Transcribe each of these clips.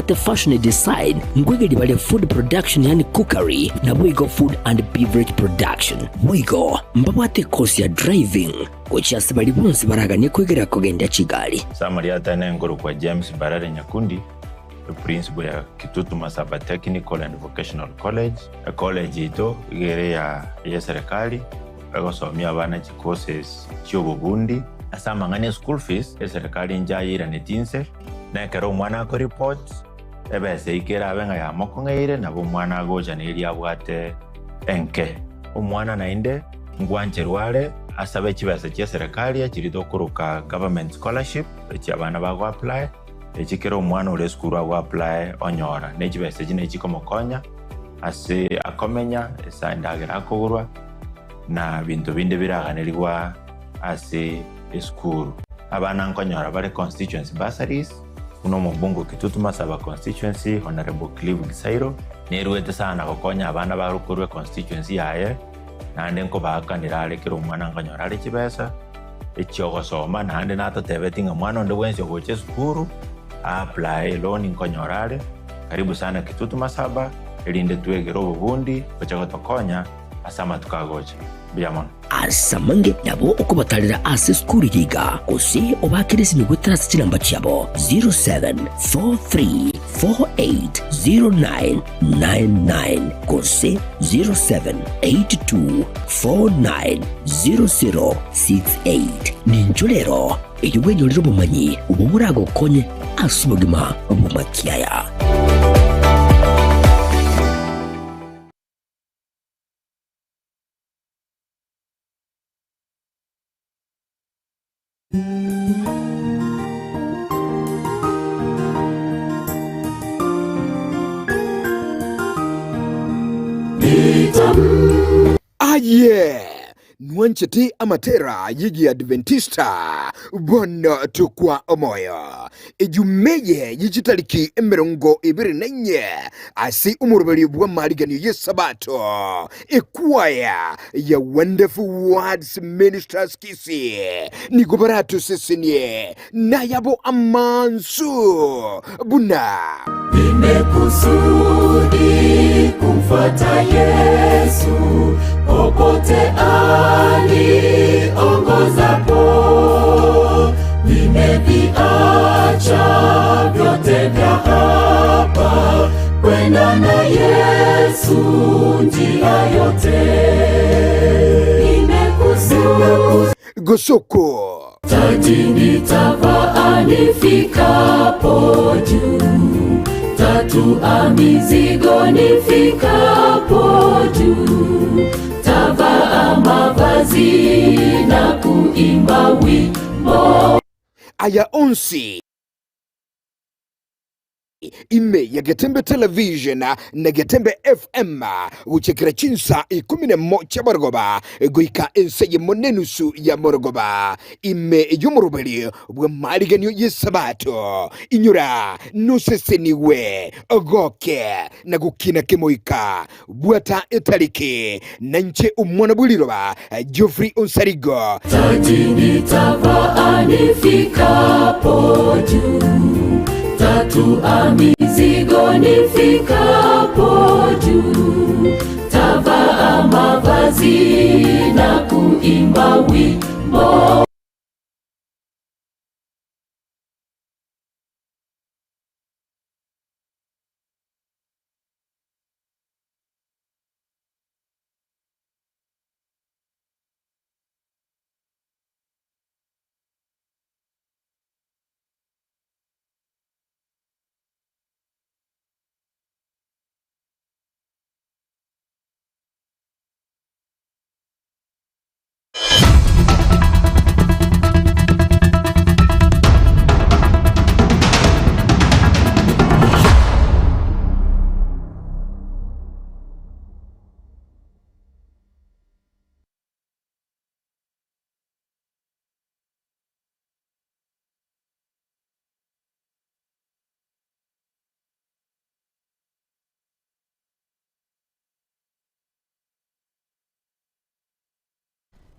Mbabwate fashion and design, nkoegeria bare food production yaani cookery, naboigo food and beverage production. Boigo mbabwate ecourse ya driving gochia ase baria bonsi baraganie koegeria kogendia chigari. Samari atene nkorokwa James Mbarare Nyakundi, eprinciple ya Kitutu Masaba Technical and Vocational College. Ecollege yaito iga ere ya eserekari egosomia abana chicourses chiobobundi. Ase amang'ana eschool fees, eserekari inche ayeiraneti inse, na ekero omwana akoreport, ebesa eyio kerabe ng'a yamokong'eire, nabo omwana agocha na eria abwate enke. Omwana naende ngwancherwa are asabe chibesa chi'eserekari chiria tokoroka government scholarship, echi abana bago apply, echi kera omwana ore esukuru ago apply onyora. Ne chibesa echi nachi chikomokonya ase akomenya, ase endagera akogorwa, na binto binde biraganerigwa ase esukuru. Abana nkonyora bare constituency bursaries, buna omobunge o Kitutu Masaba constituency Honourable Clive Gisairo, nerwete sana gokonya abana bare korwa econstituency yaye, naende nkobaakanera are kera omwana nkonyora are chibesa echiogosoma, naende natotebeti ng'a mwana onde bwensi ogocha esukuru a apply eloan nkonyora are. Karibu sana Kitutu Masaba, erinde twegere obobundi gocha gotokonya ase amatuko agocha. Mbuya mono. Ase amange nabo okobatarera ase esukuru eye iga, gose obaakere esimi goetera ase chinamba chiabo 0743480999 gose 0782490068. Ninchwo rero erio bwenyorere obomanyi obwo boragokonye ase obogima bw'amakiaya. Aye, nwanchete amatera y'Egiadventista, bono tokwa omoyo. Ejumaa eye ye chitariki 24 ase omoroberio bw'amariganio y'Esabato, ekwaya ya Wonderful Words Ministers Kisii nigo baratosesenie nayabo amansu buna. Nimekusudi kumfuata Yesu popote aniongozapo. Nimeviacha vyote vya hapa kwenda na Yesu njia yote. Nimekusudi Gosoko. Taji nitavaa nifikapo juu, tatua mizigo nifikapo juu, tavaa mavazi na kuimba wimbo. Aya onsi ime ya Getembe Television na Getembe FM gochakera chinsa ikomi nemo chia morogoba goika ensa eyemo nenusu ya morogoba ime y'omoroberi bw'amariganio y'Esabato. Inyora nosesenigwe, ogoke na gokina kemoika. Bwata etariki, na inche omwana bwe riroba, Geoffrey Onsarigo. Taji nitavaa nifikapo juu, tatua mizigo nifikapo juu, tavaa mavazi na kuimba wimbo.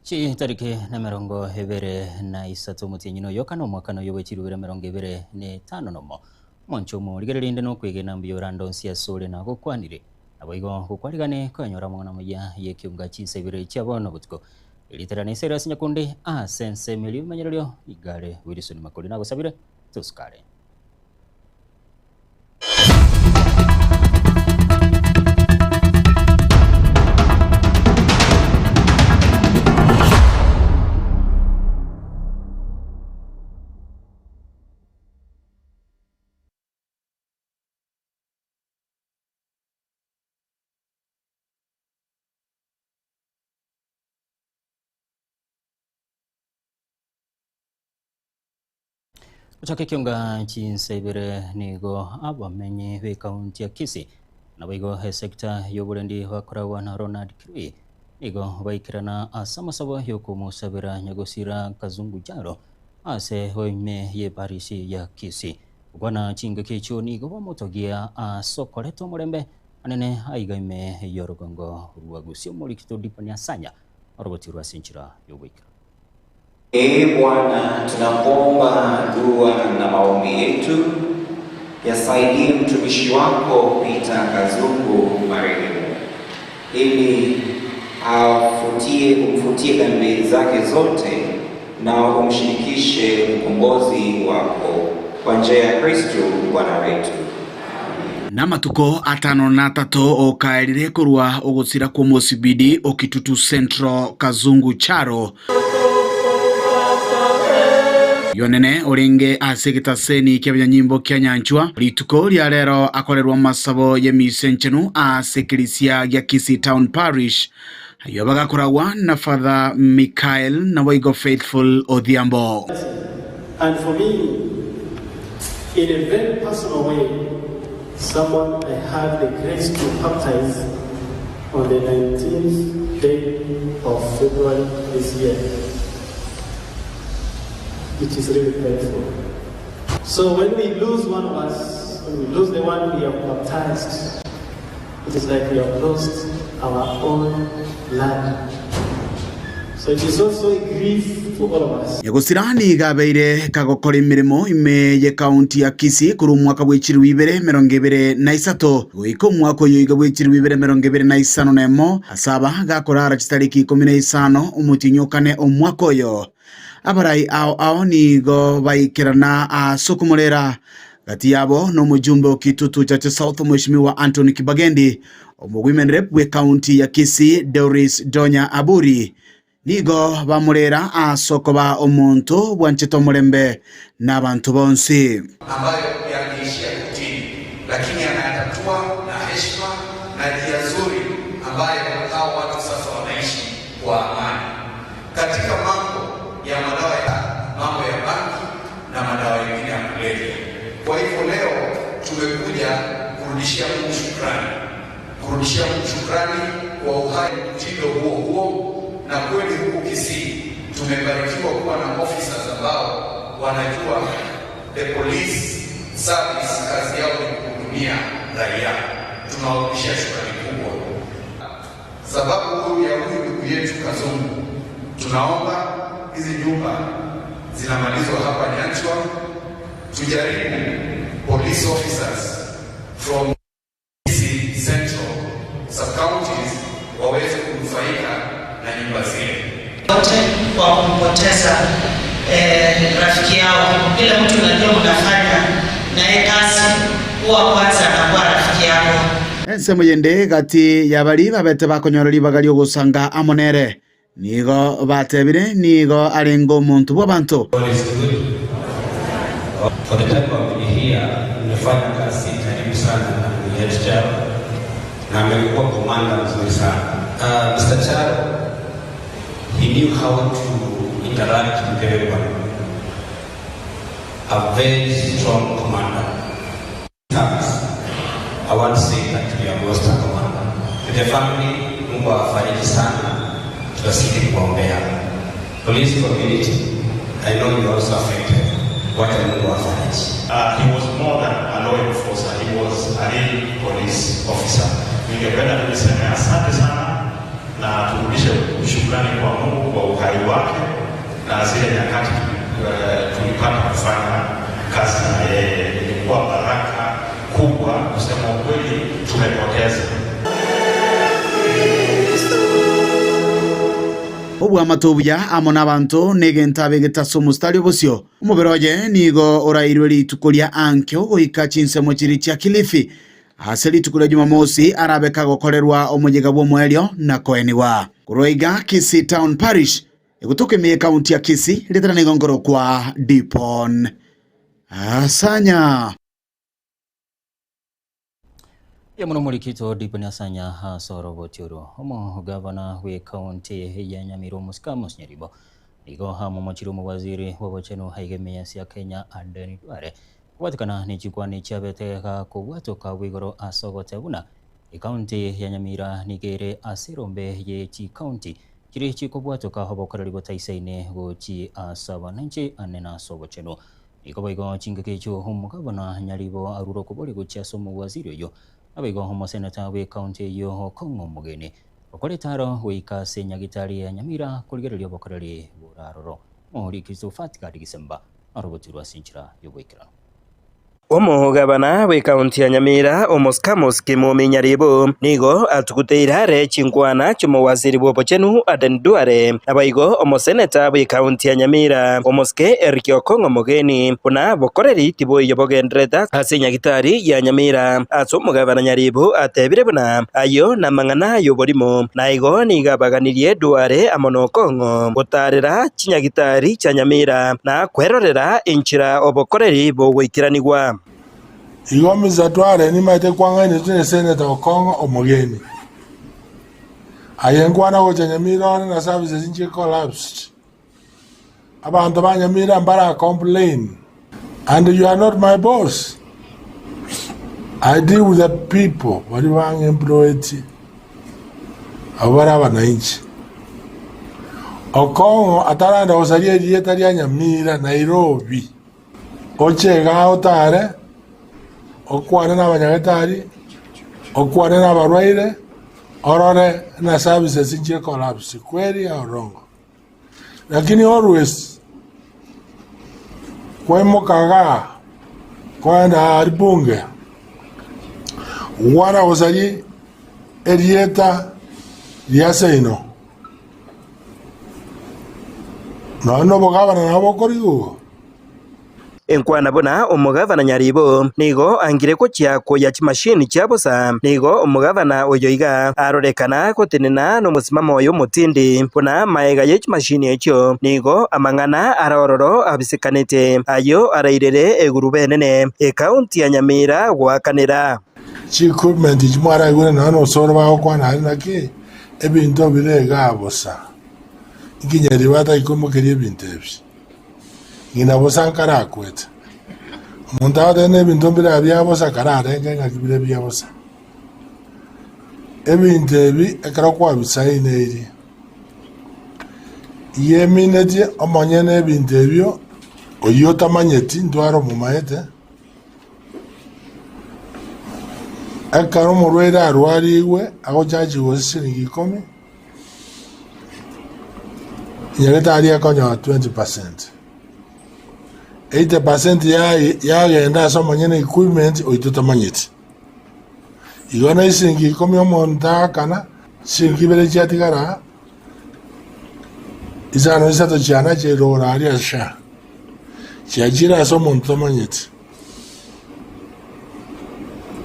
Chitariki nemerongo ebere na isato omotienyi noyo kane omwakano oyo bwe chirubere emerongo ebere na etano nomo. Omonche omorigereria inde nokwegena mbuya orande onsi asore nagokwanire. Naboigo gokwarigane koyanyora amang'ana amaya y'ekiunga chinsa ibere chia bono botuko. Erieta riane Cyrus Nyakundi ase ensemo eria ebimanyererio igare Wilson Makori nagosabire tosukare. Gochaka ekionga chinsa ibere nigo abamenyi b'ekaunti ya Kisii naboigo esecta y'oborendi bakoragwa na Ronald Kirui nigo baikerana ase amasabo y'okomosabera nyagosira Kazungu Jaro ase oime y'eparisi ya Kisii. Gokwana chingaki echio nigo bamotogia ase okoreta omorembe anene aiga ime y'orogongo rwa Gusii Omorikito Dipani Asanya orogotirwe ase enchera y'ogoikeranu. Ee Bwana, tunakuomba dua na maombi yetu yasaidie mtumishi wako Peter Kazungu marehemu, ili afutie umfutie dhambi zake zote na umshirikishe mkombozi wako kwa njia ya Kristo Bwana wetu. Namatuko atano na atato okaerire korwa ogosira kwa omosibidi o Kitutu Central Kazungu Charo yonene orenge ase egetaseni kia abanyanyimbo kia Nyanchwa rituko ria rero akorerwa amasabo ya emisa enchenu ase ekerisia gia Kisii Town Parish ayo bagakoragwa na Father Michael naboigo Faithful Odhiambo. And for me, in a very personal way, someone I had the grace to baptize on the 19th day of February this year. It is really painful. So when we lose one of us, when we lose the one we have baptized, it is like we have lost our own blood. So it is also a grief to all of us. Nyagosira niga abeire kagokora emirimo ime ye kaunti ya Kisii korwa omwaka bwa echiribu ibere emerongo ebere na isato goika omwaka oyo iga bwa echiribu ibere emerongo ebere na isano na emo ase aba gakorara chitariki ikomi na isano omotinyokane omwaka oyo abarai ao ao nigo baikerana ase okomorera gati yabo na omojumbe o Kitutu Chache South Mheshimiwa Anthony Kibagendi omo women rep bwe kaunti ya Kisii Doris Donya Aburi nigo bamurera ase okoba omonto bwanchete omorembe na abantu bonsi ambayo yangeishia kotini, lakini anayatatua na heshima na njia nzuri ambayo hao watu sasa wanaishi kwa amani. Katika mambo ya madawa ya mambo ya bangi na madawa mengine ya kulevya. Kwa hivyo leo tumekuja kurudishia Mungu shukrani, kurudishia Mungu shukrani kwa uhai mtindo huo huo, na kweli huku Kisii tumebarikiwa kuwa na officers ambao wanajua the police service kazi yao ni kuhudumia raia. Tunawarudishia shukrani kubwa. Sababu ya huyu ndugu yetu Kazungu, tunaomba hizi nyumba zinamalizwa hapa Nyanchwa, tujaribu police officers from Kisii Central sub counties waweze kunufaika na nyumba zile. Wote kwa kumpoteza rafiki yao. Kila mtu unajua mnafanya naye kazi, huwa kwanza anakuwa rafiki yako. Ensemo yende gati ya bari babete bakonyora ribaga riogosanga amonere nigo batebire nigo arenge omonto bwa abanto. God is good. For the time I've been here, nimefanya kazi karibu sana na ndugu yetu Charo na amekuwa komanda mzuri sana. Mr. Charo, he knew how to interact with everyone. A very strong commander. Thanks. I want to say that we have lost a commander. To the family, Mungu awafariji sana. Tutazidi kuwaombea. Police community, I know you are also affected. Wacha Mungu awafariji. He was more than a law enforcer, he was a real police officer. Ningependa niseme asante sana na turudishe shukrani kwa Mungu kwa uhai wake na zile nyakati tulipata kufanya kazi na yeye, ilikuwa baraka. kubwa, kusema ukweli, tumepoteza. Obwamate obuya amo nabanto negento abegete ase omositari obosio. Omobere oye nigo orairwe rituko ria ankio goika chinsemo chiria chia Kilifi, ase rituko ria Jumamosi arabe kagokorerwa omoyega bw'omoerio na koenigwa. Korwa iga Kisii Town Parish, egotoka ime y'ekaunti ya Kisii, ritana nigo nkorokwa Dipon Asanya. Mbuya mono Omorikito Dipon Asanya ase oroboti oro. Omogavana bw'ekaunti ya Nyamira Omosike Amos Nyaribo nigo amomochire omowaziri bw'obochenu aiga ime y'ense ya Kenya Aden Duale kobwatekana ne chikwana chiabete gakobwatoka bw'igoro ase ogoteba buna ekaunti ya Nyamira nigo ere ase erombe ye chikaunti chiria chikobwatoka obokoreri botaisaine gochi ase abananchi ane na ase obochenu. Nigo boigo chingaki echio omogabana Nyaribo arure okoboria gochia ase omowaziri oyio, naboigo omoseneta bw'ecounty eyio Okong'o Omogeni, okoreta aro goika ase nyagitari ya Nyamira korigereria obokoreri bore aroro. Omoriki Christopher Gisemba norobotirwe ase enchera y'oboikeranu. Omogabana bw'ekaunti ya Nyamira, Omoscamus Kimumi Nyaribo, nigo atuguteire are chinkwana chi'omowaziri bw'obochenu Aden Duale, naboigo omoseneta bw'ekaunti ya Nyamira, Omosike Eric Okong'o Mogeni, buna bokoreri tiboiyo bogendererete ase nyagitari ya Nyamira. Ase omogabana Nyaribo atebire buna ayio namang'ana y'oborimo, naigo nigo abaganirie Duale amo n'Okong'o gotaarera chinyagitari chia Nyamira na kwerorera enchera obokoreri bogoikeranigwa. Igo Mr. Tware nimaete kwang'ainetwe ne Senator Okong'o omogeni. Aye nkwana gocha Nyamira one na services inche collapsed. Abanto ba Nyamira mbara complain and you are not my boss. I deal with the people baria bang'employetie abwo bare abanainchi. Okong'o atarenda gosaria erieta ria Nyamira Nairobi. Oche igaa otare, okwane nabanyagetari, okwane nabarwaire, orore na services nchire collapse kweri au rongo. Lakini always kwaimoka igaa kwaenda aria bunge, gokwana gosaria erieta ria seino, nonya na obogabana nabo bokorigwa igo. Enkwana buna omogavana Nyaribo nigo angire gochia koyia chimashini chia bosa. Nigo omogavana oyo iga arorekana gotenena nomosimamo oye omotindi buna maega ye chimashini echio nigo amang'ana are ororo abisekanete ayio arairere egurube enene ekaunti ya Nyamira goakanera. Chi-equipment echi mwaraigure nonya nosoro bagokwana aria naki ebinto bire igaa bosa. Inki Nyaribo ataikomokeria ebinto ebi? Ng'ina bosa nkarakwete. Omonto agoteba na ebinto mbire abia bosa kararenge ng'aki bire bia bosa. Ebinto ebi ekero kwabisaineirie, igo eminetie omonyene ebinto ebio oyio otamanyeti ntware omomaete, ekero omorwaire arwarigwe agochachigwa gose siringi ikomi, Nyagetari akonyora 20%. 80% yaye yagenda ase omonyene equipment oito tamanyeti. Igo na esiringi ikomi omonto aakana, chiringi ibere chiatigara aa, isano isato chiana chiairora aria ase SHA. Chiachire ase omonto tamanyeti.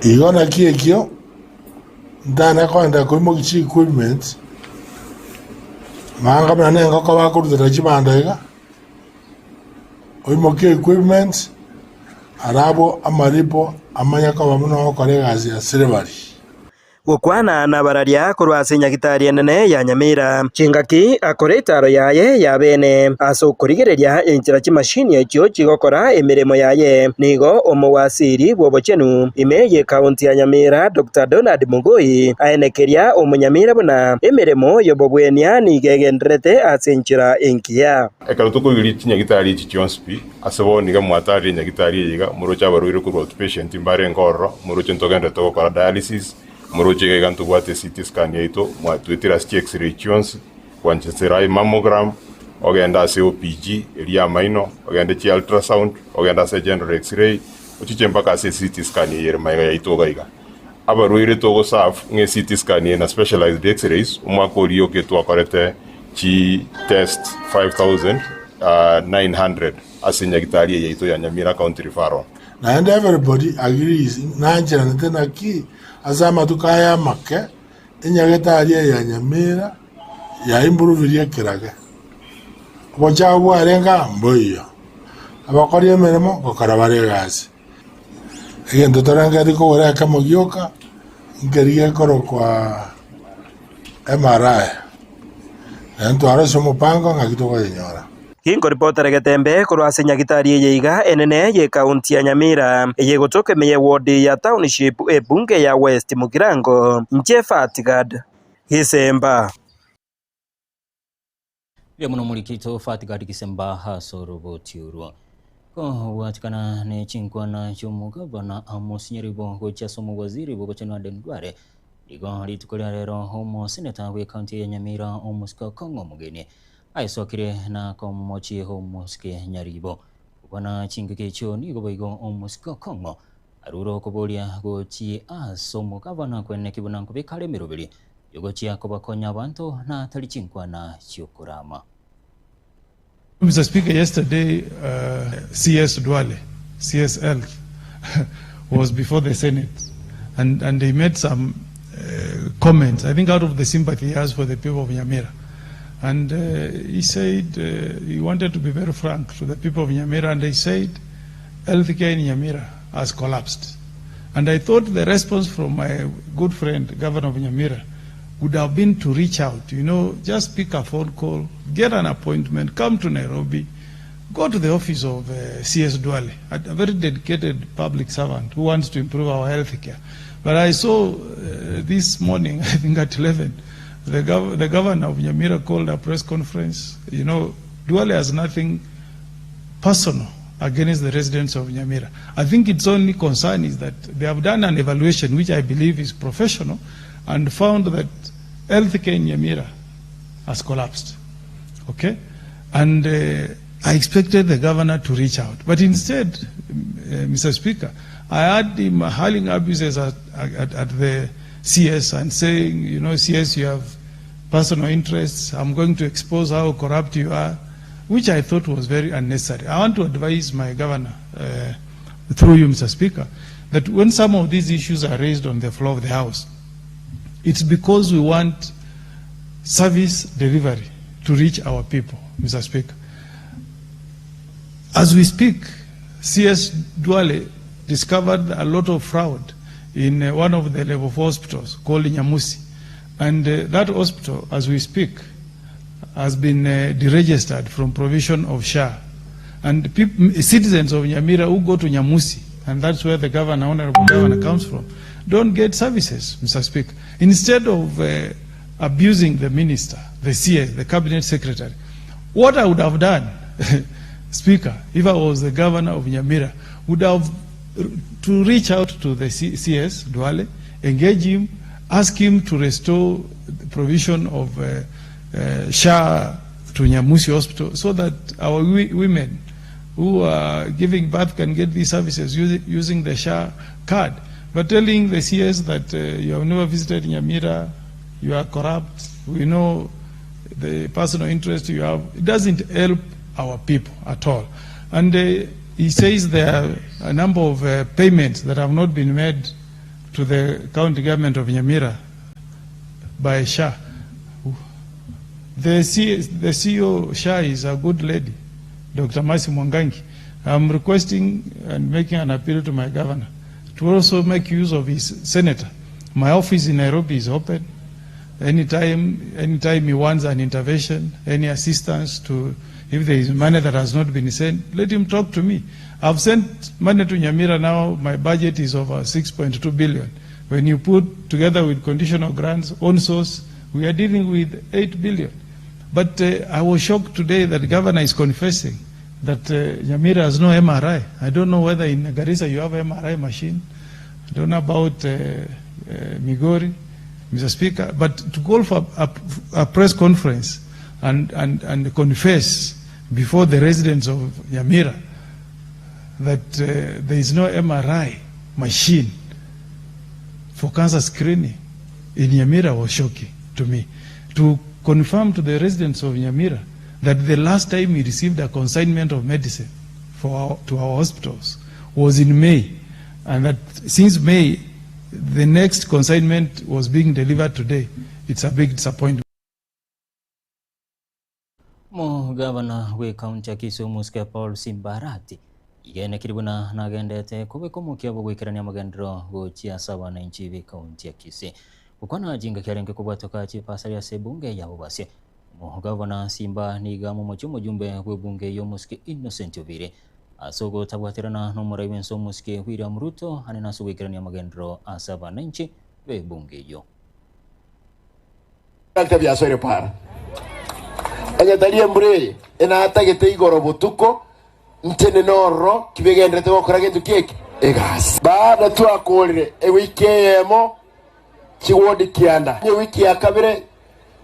Igo naki ekio. Ntana kogenda koimokia chi-equipment, manga buna nengoko bakorutera chibando iga, oimokie equipment, arabwo amaripo amanye koba buna ogokora egasi ya slavery. Gokwana nabararia korwa ase enyagitari enene ya Nyamira. Chingaki akore etaaro yaye ya bene ase okorigereria enchera chimashini echio chigokora emeremo yaye. Nigo omowasiri bw'obochenu ime y'ekaunti ya Nyamira Doctor Donald Mugoi aenekeria omonyamira buna emeremo y'obobwenia nigo egendererete ase enchera engiya. Ekero tokorigereria chinyagitari echi chionsi pi, ase bono iga mwatarire enyagitari eye iga, moroche abarwaire korwa outpatient mbarenge ororo, moroche ntogenderete gokora dialysis, moroche iga iga ntobwate CT scan yaito, mwatwetire ase chi x-ray chionsi, gwanchesera mammogram, ogende ase OPG eria y'amaino, ogende chi ultrasound, ogende ase general x-ray, ochiche mpaka ase eCT scan eye ere magega yaito iga iga. Abarwaire togoserve ng'a eCT scan eye na specialized x-rays, omwaka oria oke twakorete chi test 5900 ase nyagitari eye yaito ya Nyamira County Referral. Naende everybody agrees nancheranete naki ase amatuko aya amake enyagetari eye ya Nyamira ya improvirie ekerage. Obochao bwarenge aa mboiyo. Abakori emeremo ngokora bare egasi. Egento torengereti kogora ekemo gioka, nkeria gekorokwa MRI. Naende twarosire omopango ng'aki tokoyenyora. Ginkoripotera getembe korwa ase nyagitari eye iga enene y'ekaunti ya Nyamira, eye egotoka ime y'ewodi ya Township ebunge ya West Mugirango, inche Fatgad Gisemba. Mbuya mono omoriki oito Fatgad Gisemba ase oroboti orwo. Kobwatikana ne chinkwana chi'omogabana Amos Nyaribo gochia ase omowaziri bw'obochenu Aden Duale, nigo rituko ria rero omoseneta bw'ekaunti ya Nyamira omosike Okong'o Omogeni Aesokire na komochie omosike Nyaribo. Gokwana chingaki echio nigo boigo omosike Okong'o arure okoboria gochia ase omogavana kweneki buna nkobeka are emeroberi yogochia kobakonya abanto na tari chinkwana chiokorama. Mister Speaker, yesterday CS Duale, CS Health, was before the Senate and, and he made some uh, comments, I think out of the sympathy he has for the people of Nyamira. And uh, he said uh, he wanted to be very frank to the people of Nyamira, and he said healthcare in Nyamira has collapsed. And I thought the response from my good friend, Governor of Nyamira, would have been to reach out, you know, just pick a phone call, get an appointment, come to Nairobi, go to the office of uh, CS Duale, a, a very dedicated public servant who wants to improve our health care. But I saw uh, this morning, I think at 11, the, gov- the governor of Nyamira called a press conference. You know, Duale has nothing personal against the residents of Nyamira. I think its only concern is that they have done an evaluation, which I believe is professional, and found that healthcare in Nyamira has collapsed. Okay? And uh, I expected the governor to reach out. But instead, uh, Mr. Speaker, I had him hurling abuses at, at, at the CS and saying, you know, CS, you have personal interests. I'm going to expose how corrupt you are, which I thought was very unnecessary. I want to advise my governor, uh, through you, Mr. Speaker, that when some of these issues are raised on the floor of the House, it's because we want service delivery to reach our people, Mr. Speaker. As we speak, CS Duale discovered a lot of fraud in uh, one of the level 4 hospitals called Nyamusi. And uh, that hospital, as we speak, has been uh, deregistered from provision of SHA. And citizens of Nyamira who go to Nyamusi, and that's where the governor, honorable governor, comes from, don't get services, Mr. Speaker. Instead of uh, abusing the minister, the CS, the cabinet secretary, what I would have done, Speaker, if I was the governor of Nyamira, would have to reach out to the CS, Duale, engage him, ask him to restore the provision of uh, uh, SHA to Nyamusi Hospital so that our women who are giving birth can get these services using, using the SHA card. But telling the CS that uh, you have never visited Nyamira, you are corrupt, we know the personal interest you have, it doesn't help our people at all. And uh, he says there are a number of uh, payments that have not been made to the county government of Nyamira by SHA. The, C, the CEO, SHA, is a good lady, Dr. Masi Mwangangi. I'm requesting and making an appeal to my governor to also make use of his senator. My office in Nairobi is open. Anytime, anytime he wants an intervention, any assistance to, if there is money that has not been sent, let him talk to me. I've sent money to Nyamira now, my budget is over 6.2 billion. When you put together with conditional grants, own source, we are dealing with 8 billion. But uh, I was shocked today that the governor is confessing that uh, Nyamira has no MRI. I don't know whether in Garissa you have MRI machine. I don't know about uh, uh, Migori, Mr. Speaker. But to call for a, a, a press conference and, and, and confess before the residents of Nyamira that there is no MRI machine for cancer screening in Nyamira was shocking to me. To confirm to the residents of Nyamira that the last time we received a consignment of medicine for our, to our hospitals was in May, and that since May, the next consignment was being delivered today. It's a big disappointment. Omogavana bw'ekaunti ya Kisii Omosike Paul Simbarati igenekire buna nagendete kobeka omokia bw'ogoikerania amagenderero gochia ase abananchi b'ekaunti ya Kisii. Gokwana chingaki arenge kobwatoka chipasari ase ebunge ya Bobasia. Omogavana Simba nigo amomochie omojumbe bw'ebunge eyio Omosike Innocent Obiri ase ogotabwaterana nomorai bw'ense Omosike William Ruto ane nase ogoikerania amagenderero ase abananchi b'ebunge eyio. Gaki biasoire para. Onye tari embura eye enatagete igoro botuko, ntenene ororo kibegenderete gokora gento ki eke? Egasi. Baada twakoorire ewiki eyemo chiwodi kianda, ewiki ya kabere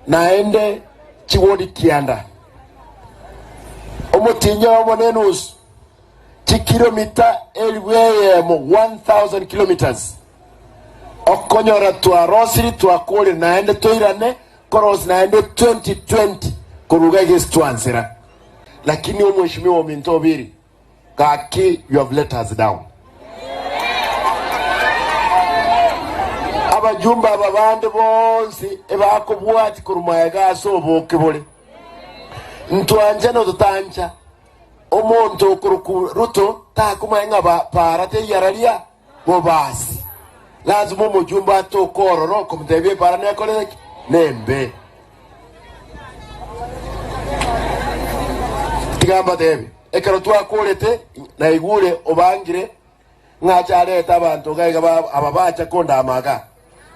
naende chiwodi kianda, omotienyi oyomo na enusu, chikilomita elifu eyemo, 1000 kilometres. Okonyora twarosiri twakorire naende toirane korosia naende 2020 koruga egesi twansera. Lakini omweshimiwa ominto Obiri gaki you have let us down. Abajumbe aba bande bonsi ebakobwati korwa magega ase oboke bore. Ntwancha na totancha omonto okorokwa Ruto takomanya ng'a para teiararia. Bobasi, lazima omojumbe atoke ororo okomotebia epaara nekorete ki? Nembe. Tiga mbatebie, ekero twakorete naigure obangire ng'a ache arete abanto iga iga aba bacha kondama iga,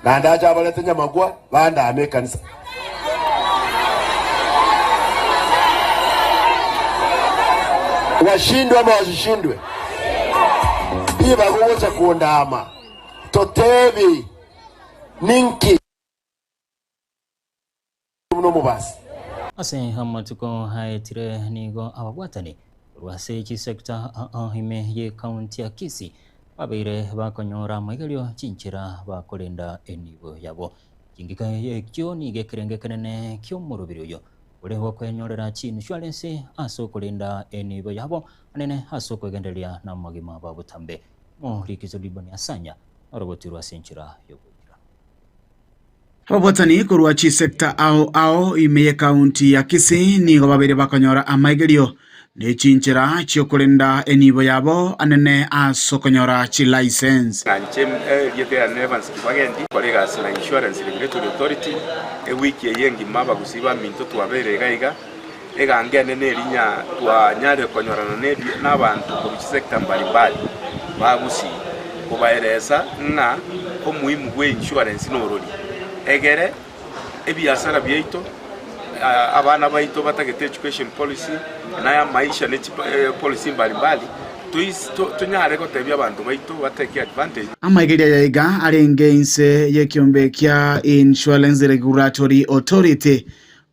naende ache abarete nyamagwa bandame ekanisa. Washindwe ama wasishindwe? Ribaga ogocha kondama, totebi ninki buna omobasi. Ase amatuko aetire nigo ababwatani korwa ase chisecta aa ime y'ecounty ya Kisii babeire bakonyora amaigerio chinchera bakorenda enibo yabo. Chingika echio nigo ekerengo ekenene ki'omorobiri oyo ore gokwenyorera chiinsurance ase okorenda enibo yabo anene ase okwegendereria namagima ba botambe. Omoriki Liboni Asanya norogotirwe ase enchera y'ogoikera. Ababwatani korwa chisecta ao ao ime y'ecounty ya Kisii nigo babeire bakonyora amaigerio ne chinchera chi'okorenda enibo yabo anene ase okonyora chilicense. Inche erieta riane Evans Kibagendi, nkore egasi na Insurance Regulatory Authority, ewiki eye engima abagusii baminto twabeire iga iga, egango enene eria nya twanyarire konyorana na ebi na abanto korwa chisector mbalimbali ba Gusii, kobaeresa ng'a omuhimu bwe insurance norori, egere ebiasara biaito, abana baito batagete education policy, na amaisha ne chipolicy mbalimbali, tonyare gotebia abanto baito batake advantage. Amaigeria aya iga arenge inse y'ekiombe kia Insurance Regulatory Authority.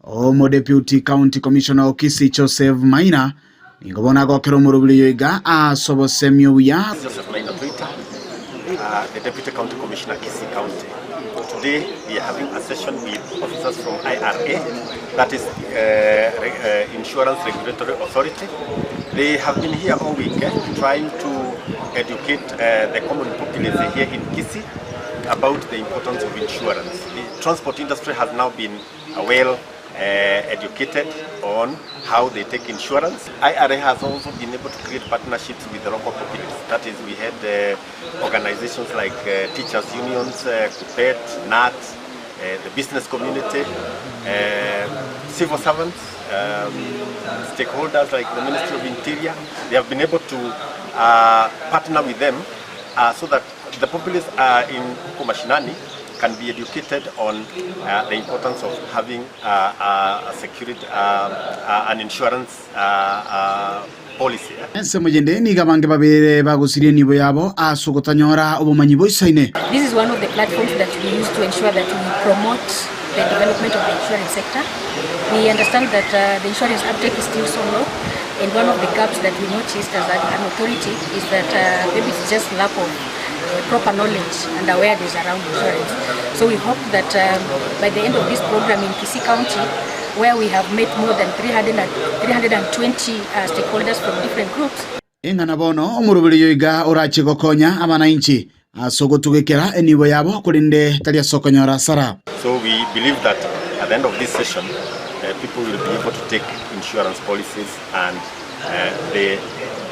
Omodeputy County Commissioner o Kisii Joseph Maina nigo bono agokera omorobiri oyo iga ase obosemi obuya. Joseph Maina Twitter, the Deputy County Commissioner Kisii County. Today we are having a session with officers from IRA, that is Insurance Regulatory Authority. They have been here all week trying to educate the common populace here in Kisii about the importance of insurance. The transport industry has now been well educated on how they take insurance. IRA has also been able to create partnerships with the local populace. That is, we had organizations like teachers unions, KUPPET, NAT, the business community, civil servants, stakeholders like the Ministry of Interior. They have been able to partner with them so that the populace in huko mashinani can be educated on the importance of having a security, an insurance policy. Ensemo yende nigo abange babere bagosiria enibo yabo ase ogotanyora obomanyi boisaine. This is one of the platforms that we use to ensure that we promote the development of the insurance sector. We understand that the insurance uptake is still so low. And one of the gaps that we noticed as an authority is that maybe it's just lack of proper knowledge and awareness around insurance. So we hope that by the end of this program in Kisii County, where we have met more than 300 and, 320 stakeholders from different groups, Ing'ana bono omoroberi oyo iga orache gokonya abanainchi ase ogotugekera enibo yabo, korende tari ase okonyora asara. So we believe that at the end of this session people will be able to take insurance policies and the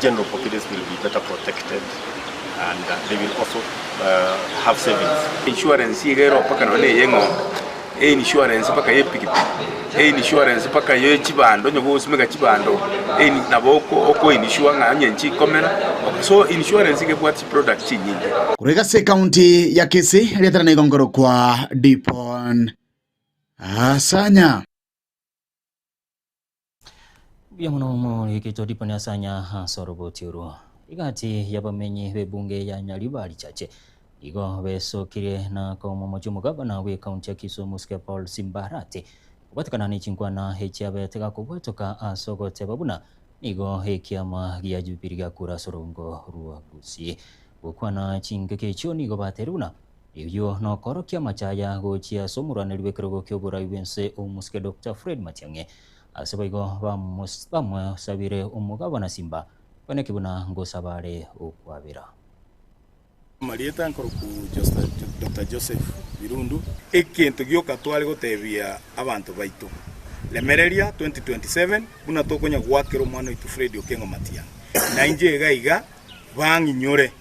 general populace will be better protected and they will also have savings. Insurance iga ero mpaka nonye na eye eng'ombe, einsurance mpaka ya epikipiki, einsurance mpaka ya chibando onye gogosimeka chibando ein nabo oko okoinsure ng'a onye nchikomera, so insurance iga ebwate chiproduct chinyinge. Korwa ase ekaunti ya Kisii, riatera nigo nkorokwa Dipon Asanya. Mbuya mono omorikito Dipon Asanya ase oroboti orwo. Egati y'abamenyi b'ebunge ya Nyaribari Chache nigo besokire na komomochia omogabana bw'ekaunti ya Kisumu Sike Paul Simbarati kobwatekana ne chinkwana echiabete gakobwatoka ase ogoteba buna nigo ekiama gia Jubilee giakure ase orongo rwa Gusii. Gokwana chingaki echio nigo bateire buna Eyio nokorokia amachaya gochia ase omorwaneri bw'ekerogo ki'oborai bw'ense omosike Doctor Fred Matiang'i. Ase boigo bamosabire omogabana Simba kweneki buna ngosaba are okwabera. Amarieta nkorokwa Doctor Joseph Birundu. Egento gioka tware gotebia abanto baito, remereria 2027 buna tokonya goakera omwana oito Fred Okengo Matiang'i. Nainche iga iga bang'inyore,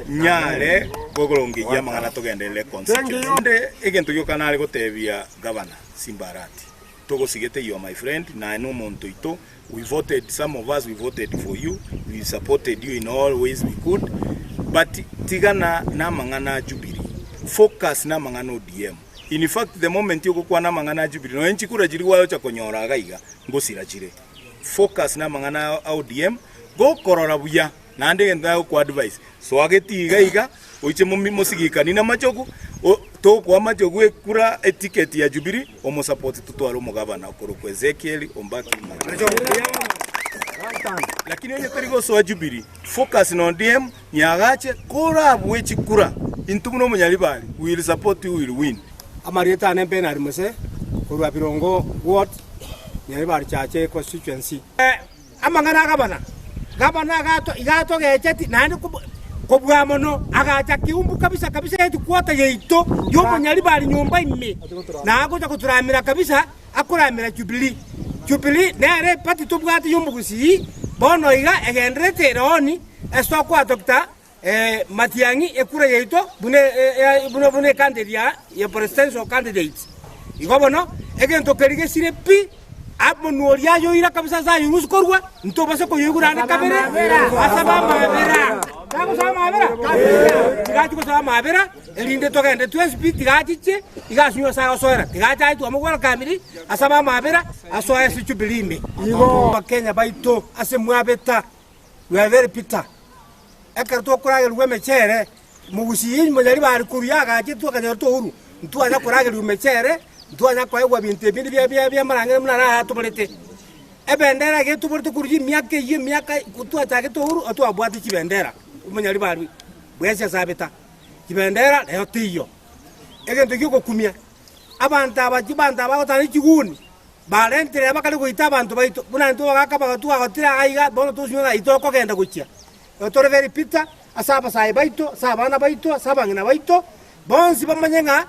nyare korongeria amang'ana togenderere constituency. Naende egento gioka nare gotebia Gavana Simba Arati, togosigete you are my friend, naye nomonto oito, we voted, some of us we voted for you, we supported you in all ways we could, but tigana namang'ana a Jubilee, focus namang'ana ODM. In fact the moment ogokwana amang'ana a Jubilee, nonya chikura chiria gwayocha konyora iga iga, ngosira chire. Focus namang'ana a ODM, Gokorora buya, naende egento nagokoadvise, soa getii iga iga, oiche mosigikani namachogu, tokoa amachogu ekura eticket ya Jubilee, omosupport totware omogabana okorokwa Ezekiel Ombaki Matiang'i. Lakini onye tori gosoa Jubilee, focus na ODM, nyagache, korabue chikura, intwe buna omonyaribari, we will support you, we will win. Amarieta ane Bernard Mose, korwa Birongo Ward, Nyaribari Chache Constituency. Amang'ana a gabana, gabana iga atogecheti naende kobua mono, agacha keumbu kabisa kabisa etikwota yaito y'omonyaribari nyomba ime, na agocha gotoramera kabisa akoramera Jubilee. Jubilee nere eparty tobwate y'omogusii bono iga egendererete ere on ase tokoa Doctor Matiang'i ekura yaito buna buna ecandidate ya presidential candidate. Igo bono egento keria gesire pi, omonwa oria ayoira kabisa ase ayorusia korwa, ntobase koyoigura ande kabere, asabe amabera. Tagosaba amabera? Tiga achie gosaba amabera, erinde togende twensi pi, tiga achiche, iga ase ase agosoera, tiga ache aye twamogwera asabe amabera, asoe ase Jubilee ime. Igo Abakenya baito ase mwabeta, we are very bitter. Ekero tokoragerigwa emechere, mogusii monyaribari korwa yagachetwe akanyora touru, ntwanya koragerigwa emechere, ntwanya koegwa ebinto ebinde bia bia bi'amarang'ina buna naro atoborete. Ebendera iga etoborete korwa emiaka eyio emiaka twachagete ouru otwabwate chibendera, omonyaribari bwensi ase abeta, chibendera rero teiyo. Egento giogokumia, abanto aba chibanto aba bagotara chiguni. Barentire abakare goita abanto baito, buna intwe abagaaka bagatwa twagotire aa iga, bono tosinyo ng'a intwe tokogenda gochia. Igo tore very bitter ase abasae baito, ase abana baito, ase abang'ina baito, bonsi bamanye ng'a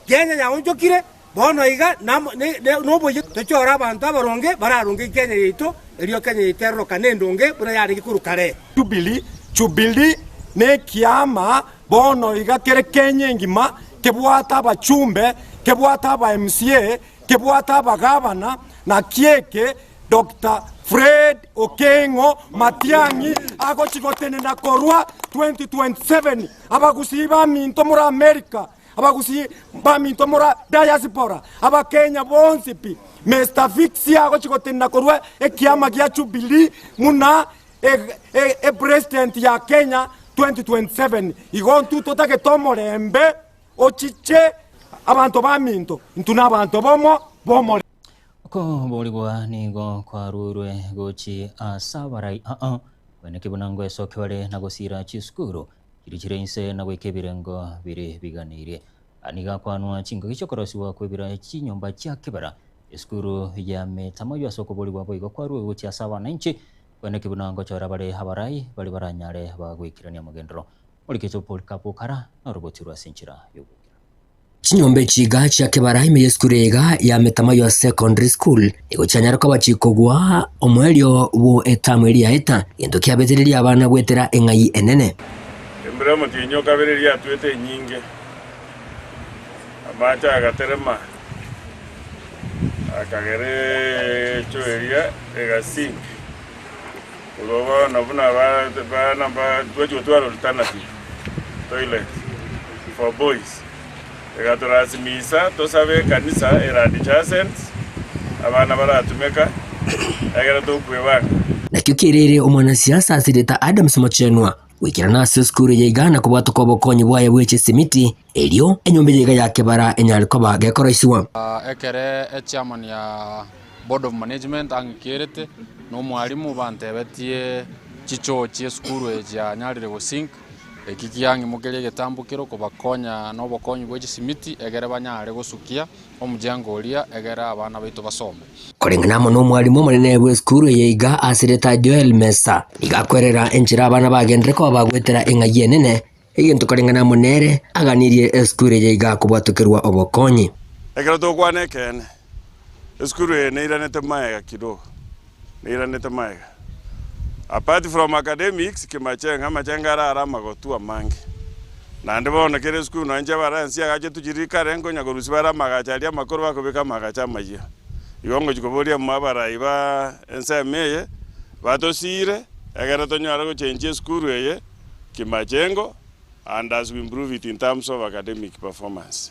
Kenya yaonchokire, bono iga namo ne ne noboyia tochore abanto abaronge bararonge Kenya yaito, erio Kenya yaito erorokane endonge buna yarenge korwa kare. Jubilee, Jubilee nekiama bono iga kere Kenya engima, kebwate abachumbe, kebwate aba MCA, Kebwate abagabana, naki eke Doctor Fred Okengo Matiang'i agochi gotenena korwa 2027. Abagusii baminto more America, abagusii baminto more diaspora, abakenya bonsi pi, Mister Fix agochi gotenena korwa ekiama gia Jubilee muna epresident ya Kenya 2027. Igo intwe totagete omorembe. Ochiche abanto baminto, intwe nabanto bomo b'omorembe. Okoborigwa nigo kwarurwe gochi ase abarai aa, koeneki buna ngoesokia bare na gosiira chisukuru chiria chire inse na goika ebirengo bire biganeirie. Aya nigo akwanwa chingaki chi'okorosigwa kw'ebira chinyomba chia kebera, esukuru ya Metamaywa ase okoborigwa boigo kwarurwe gochia ase abananchi, koeneki buna ngochora bare abarai baria baranyare bagoikerania amagenderero. Morikete Polycarp Okara noroboti rwa ase enchera y'ogoikera. Chinyomba echi iga chia kebara ime y'esukuru eye iga ya Metamaywa Secondary School nigo chianyare koba chikogwa omoerio bwo etamu eria yaeta, gento kiabetereria abana goetera eng'ai enene. Embura omotienyi o kabere eria yatwete enyinge, amache agaterema, akagera echoo eria egasink. Korwa bono buna abana twachia gotwara alternative toilet for boys, egatorasimisa tosabe ekanisa ere adjacent abana baratumeka egere tokwebanga. Nakio kerere omwanasiasa ase erieta Adams Mochenwa goikerana ase esukuru eye iga na kobwatoka obokonyi bwaye bwe chisimiti, erio enyomba eye iga ya kebara enyare koba gekoroisigwa. Ekere echairman ya board of management ang'ikerete, na omwalimu bantebetie chichoo chie esukuru eye chianyarire gosink, eki kiang'imokeria egetambokero kobakonya na obokonyi bwe chisimiti egere banyare gosukia omojengo oria egere abana baito basome. Koreng'ana amo nomwalimu omonene bw'esukuru eye iga asirete Joel Mesa, nigo akwerera enchera abana bagenderere koba bagoetera eng'ai enene, egento koreng'ana amo nere aganirie esukuru eye iga kobwatokerwa obokonyi. Ekero togokwana ekeene, esukuru eye neiranete magega kidogo, neiranete magega. Apart from academics, kimachengo, amachengo are are amagotu amange. Naende bono kera esukuru nonye inche abaransi agache tuchiriri kare nkonya korusia bare amagacho aria amakoro bakobeka amagacho amayia. Igo ngochia koboria amo abarai ba ensemo eye, batosiire, egere tonyare gochenchia esukuru eye kimachengo and as we improve it in terms of academic performance.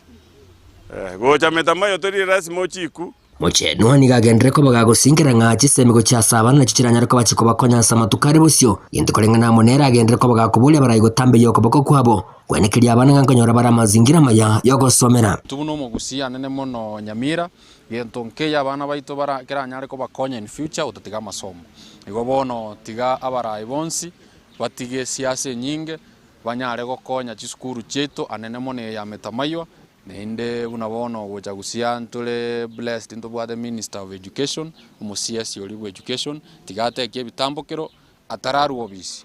Gocha metamayo tori lasima ochiku. Mochenwa nigo agenderere koba gagosinkera ng'a chisemi gochia ase abana nachio chiranyare koba chikobakonya ase amatuko are bosio, gento koreng'ana amo nere agenderere koba gakoboria abarai gotambia okoboko kwabo, kwenekeria abana ng'a nkonyora bare amazingira amaya y'ogosomera. Intwe buna omogusii anene mono Nyamira, gento nkeiyo abana baito bara keranyare kobakonya in future gotatiga amasomo. Igo bono tiga abarai bonsi batige esiasa enyinge, banyare gokonya chisukuru chiaito anene mono eye ya Metamaywa, Naende buna bono gocha gusia ntore blessed ntobwate minister of education, omo CS oria bwa education, tiga atekie ebitambokero atararwa obisi,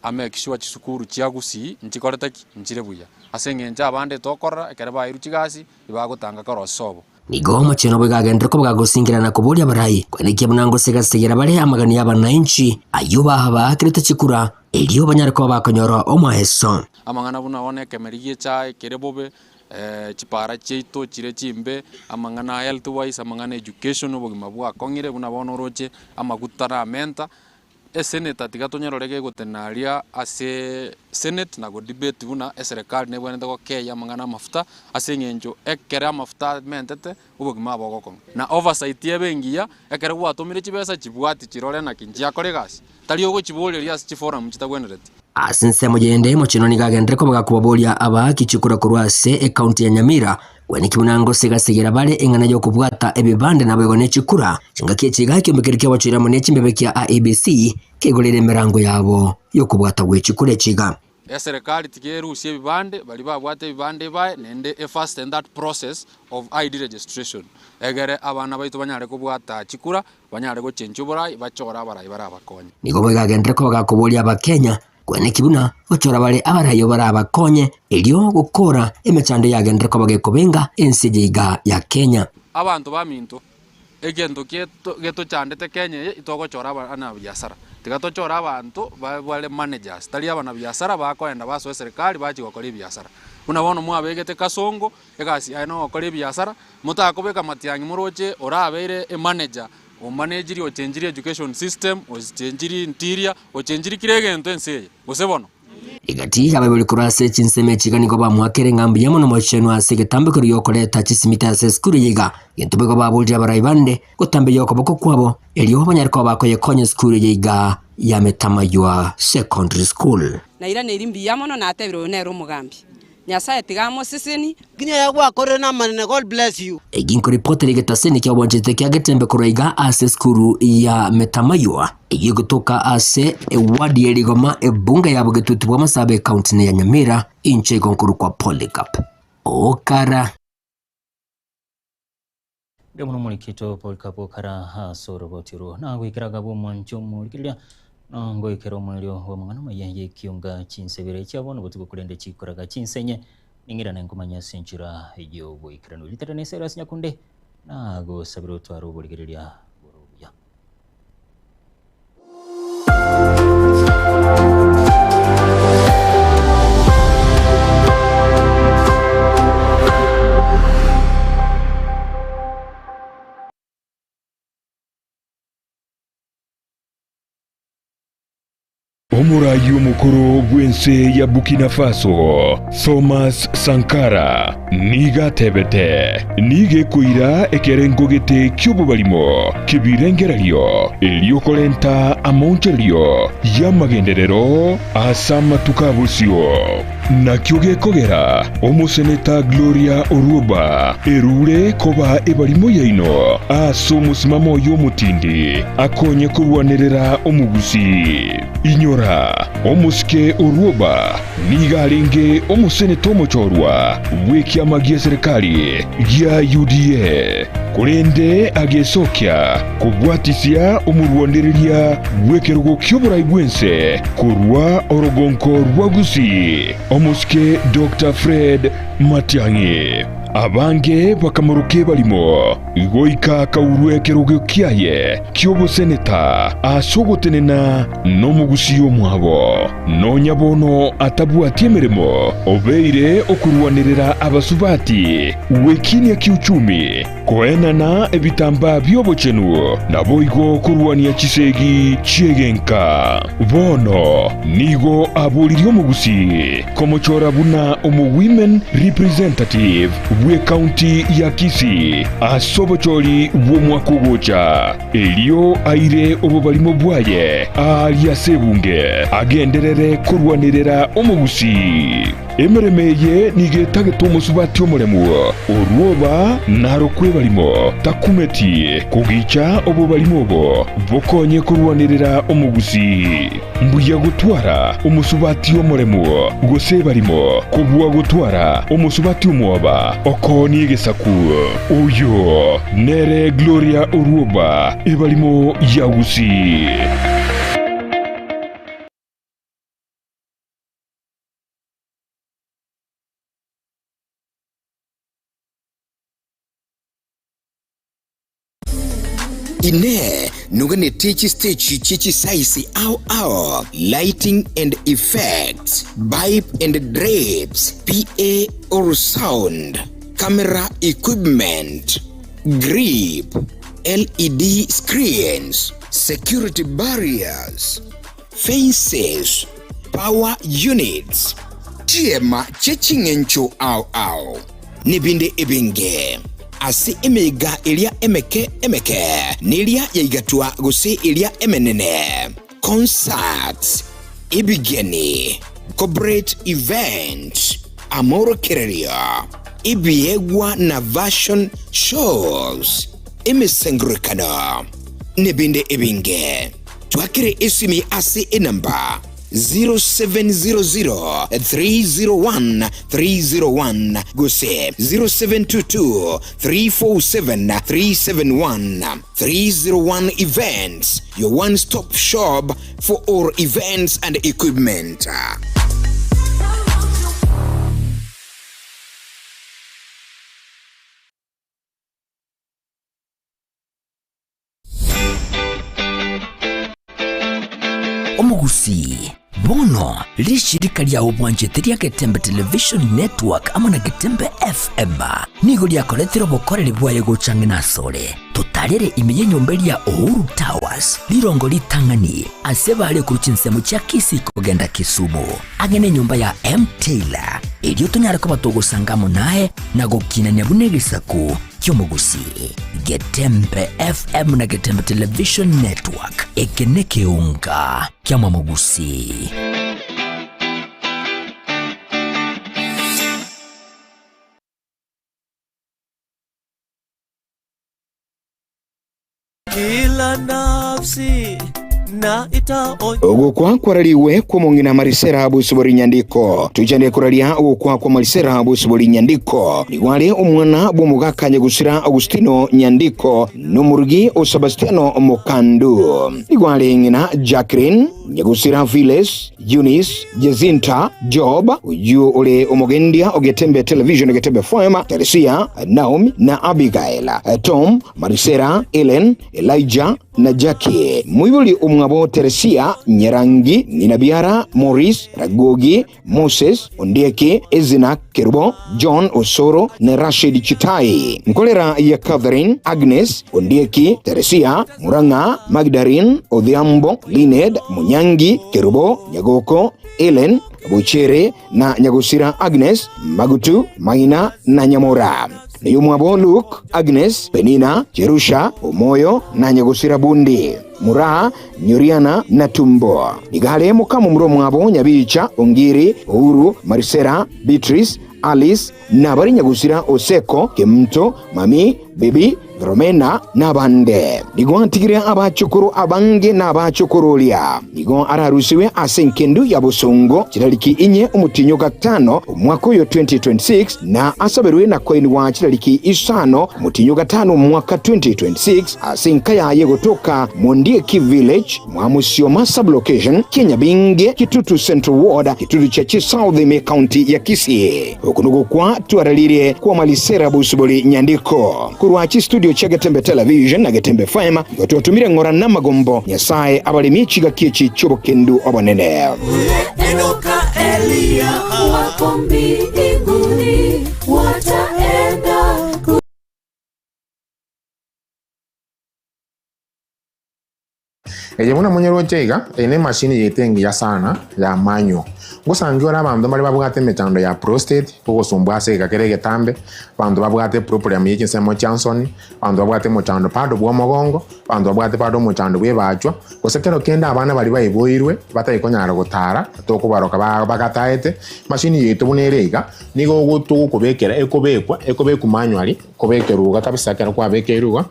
a make sure chisukuru chia gusii nchikorete ki? Nchire buya. Ase eng'encho abande tokorora ekero bairwe chigasi, ebagotanga korosia obo. Nigo omochenu obo igagenderera koba gagosingira na koboria abarai, kwenekia buna ngosegasegera bare amagani y'abananchi, ayio baabakerete chikura, erio banyare koba bakonyora omoeso. Amang'ana buna bono ekemeri gi'echae kere bobe, chipara chiaito chire chimbe, amang'ana a health wise, amang'ana education, obogima bwakong'ire buna bono oroche amaguta namenta, Eseneta tiga tonyarore gegotenena aria ase senate na godebate buna eserekari nebwenerete gokeyia amang'ana amafuta ase eng'encho ekere amafuta amentete obogima bogokong'a. Na oversight ebe engiya ekero gwatomire chibesa chibwati chirore naki nchiakora egasi tari ogochiboreria ase chiforum chitagwenereti. Ase ensemo yende, Mochenwa nigo agenderere koba gakobaboria abaaki chikura korwa ase ecounty ya Nyamira Kweneki buna ngosegasegera bare eng'ana y'okobwata ebibande naboigo ne chikura, chingaki echi iga ekiombe keria ki'obochori amo ne chimbebe kia IEBC keigorere emerango yabo y'okobwata gwe chikura echi iga. Eserekari tiga erusie ebibande, baria babwate ebibande ebae, naende e fasten that process of ID registration, egere abana baito banyare kobwata chikura, banyare gochenchia oborai, bachore abarai barabakonye. Nigo boigo agenderere koba gakoboria Abakenya Kweneki buna gochora bare abarayo barabakonye, erio gokora emechando yagenderere koba gekobenga ense eye iga ya Kenya. Abanto baminto, egento getochandete Kenya eye itogochora abanabiasara. Tiga tochore abanto bare managers, tari abanabiasara bakoenda basoe eserekari bachie gokora ebiasara. Buna bono mwabegete Kasongo, egasi yaye nogokora ebiasara, motakobeka Matiang'i moroche orabeire emanager Omanejiri ochenchiri education system, ochenchiri interior, ochenchiri kera egento ense eye, gose bono? Egati y'abaibori korwa ase chinsemo echi iga nigo bamoakere ng'a mbuya mono mochenwa ase egetambe keria gi'okoreta chisimiti ase esukuru eye iga, gento boigo baborire abarai bande gotambia okoboko kwabo erio banyare koba bakoyekonya esukuru eye iga ya Metamaywa Secondary School. Nairaneirie mbuya mono, natebire oyo nere omogambi. Nyasae tiga amoseseni. Nginya yagwakorire namanene God bless you. Eki nkoripotera egetaseni kia obwanchete kia Getembe korwa iga ase esukuru ya Metamaywa eyio egotoka ase eward ya Rigoma ebunge ya Bogetutu bwa Masaaba ekaunti ya Nyamira inche igo nkorokwa Polycarp Okara. Mbuya mono omorikito Polycarp Okara ase oroboti orwo. Na goikera agaba omwancho omorigereria na ngoikera omoerio bw'amang'ana amaya y'ekionga chinsebere chia bono botuko korende chikoraga chinsenye ning'irane nkomanya ase enchera y'oboikeranu. Ritera ne Cyrus Nyakunde na gosabera otware oborigereria bore obuya. Omoraai omokoro bw'ense ya Burkina Faso, Thomas Sankara, nigo atebete, Nigo ekoira ekerengo gete ki'obobarimo ki'ebirengererio, erio korenta amaonchorerio y'amagenderero ase amatuko a bosio. Nakio gekogera omoseneta Gloria Orwoba erure koba ebarimo yaino ase omosimamo oye omotindi akonye korwanerera omogusii. Inyora, omosike Orwoba nigo arenge omoseneta omochorwa bw'ekiama gi'eserekari gia UDA, korende agesokia kobwatisia omorwanereria bw'ekerogo ki'oborai bw'ense korwa orogonko rwa Gusii, omosike Doctor Fred Matiang'i. Abange bakamoroka ebarimo, goika akaurwa ekerogo kiaye ki'oboseneta ase ogotenena nomogusii omwabo. Nonya bono atabwati emeremo, obeire okorwanerera abasubati gwekinia kiuchumi, koenana ebitambaa bi'obochenu, naboigo korwania chisegi chi'egenka. Bono nigo aboririe omogusii komochora buna omo-women representative bw'ecounty ya Kisii ase obochori bw'omwaka ogocha. Erio aire obobarimo bwaye aaria ase ebunge, agenderere korwanerera omogusii. Emeremo eye nigo etagete omosubati omoremu, orwoba narokwe ebarimo, takumeti kogicha obobarimo obo bokonye korwanerera omogusii. Mbuya gotwara omosubati omoremu gose ebarimo, kobua gotwara omosubati omwoba okoonia egesaku. Oyo nere Gloria Orwoba, ebarimo ya Gusii. Inee! Noganetie chisteji chie chisaisi ao ao, lighting and effects, pipe and drapes, PA or sound, camera equipment, grip, LED screens, security barriers, fences, power units, chiema chie ching'encho ao ao, nebinde ebinge. Ase emeiga eria emeke emeke, neria yaigatwa gose eria emenene, concerts, ebigeni, corporate events, amorokererio, ebiegwa na fashion shows, emesangererekano, nebinde ebinge. Twakere esimi ase enamba 0700 301 301 gose 0722 347 371. 301 Events, your one stop shop for all events and equipment. Omogusii, bono rishirika ria obwanchete ria Getembe Television Network amo na Getembe FM nigo riakoretire obokoreri bwaye gocha ang'e nasore. Totarere ime y'enyomba eria Uhuru Towers, rirongo ritang'ani ase bare korwa chinsemo chia Kisii kogenda Kisumu, ang'e nenyomba ya M Taylor, erio tonyare koba togosanga amo naye na gokinania buna egesaku ki'omogusii, Getembe FM na Getembe Television Network, eke nekeunga kiamwamogusii. Kila nafsi na itaonja Ogokwa kwarariwe kw'omong'ina Marisera bosibori nyandiko. Toichande koraria ogokwa kwa Marisera bosibori nyandiko. Nigo are omwana bw'omogaka nyagusira Augustino Nyandiko n'omorugi o Sebastiano Mokandu. Nigo are ng'ina Jacqueline, nyagusira Phyllis, Eunice, Jacinta, Job, oyio ore omogendia o Getembe Television Getembe FM, Teresia, Naomi na Abigail, Tom, Marisera, Ellen, Elijah na Jackie. Moibori omwabo Teresia, Nyarangi, ng'ina biara Maurice, Ragogi, Moses, Ondieki, Ezina, Kerubo, John Osoro na Rashid Chitai. Nkorera ya Catherine, Agnes, Ondieki, Teresia, Murang'a, Magdarine, Odhiambo, Lined, Munyangi, Kerubo, Nyagoko, Ellen, Bochere na Nyagosira Agnes, Magutu, Maina na Nyamora. Neyomwabo Luke, Agnes, Penina, Jerusha, Omoyo na Nyagosira Bundi, Muraa, Nyuriana na Tumbo. Nigo mokamomura omwabo Nyabicha, Ongiri, Uhuru, Marisera, Beatrice, Alice, na abare Nyagosira Oseko, Kemunto, Mami, Baby, Romena na abande. Nigo atigire abachukuru abange na abachukororia. Nigo ararusiwe ase enkendu ya bosongo chitariki inye omotinyo gatano omwaka oyo 2026 na asaberwe na koinwa chitariki isano omotinyo gatano omwaka 2026 ase enka yaye gotoka Mondieki Village mwamusioma sublocation Kinyabinge Kitutu Central Ward Kitutu Chache South ime county ya Kisii. Okunugukwa twararire kwa Malisera Busubuli Nyandiko korwa chistudio chia Getembe Television na Getembe FM igo twatumire ng'ora na magombo Nyasaye abaremie chigaki echi chi'obokendu obonene. Enoka, Eliya wako mbinguni, wataenda ku Eye buna monyeroche iga, eye nemashini yaito engiya sana ya manual. Ngosangi ore abanto mbare babwate emechando ya prostate, ogosumbua ase egeka kere egetambe, abanto babwate eproblem ye chinsemo chia nsoni, abanto babwate omochando bado bwa omogongo, abanto babwate bado omochando bwa ebachwa, gose kero kende abana baria baiboirwe batari konyara gotara, tokobaroka ba bagataete, emashini yaito buna ere iga, nigo ogo togokobekera ekobekwa, ekobekwa manually, kobekerwa iga kabisa ekero kwabekeirwe iga,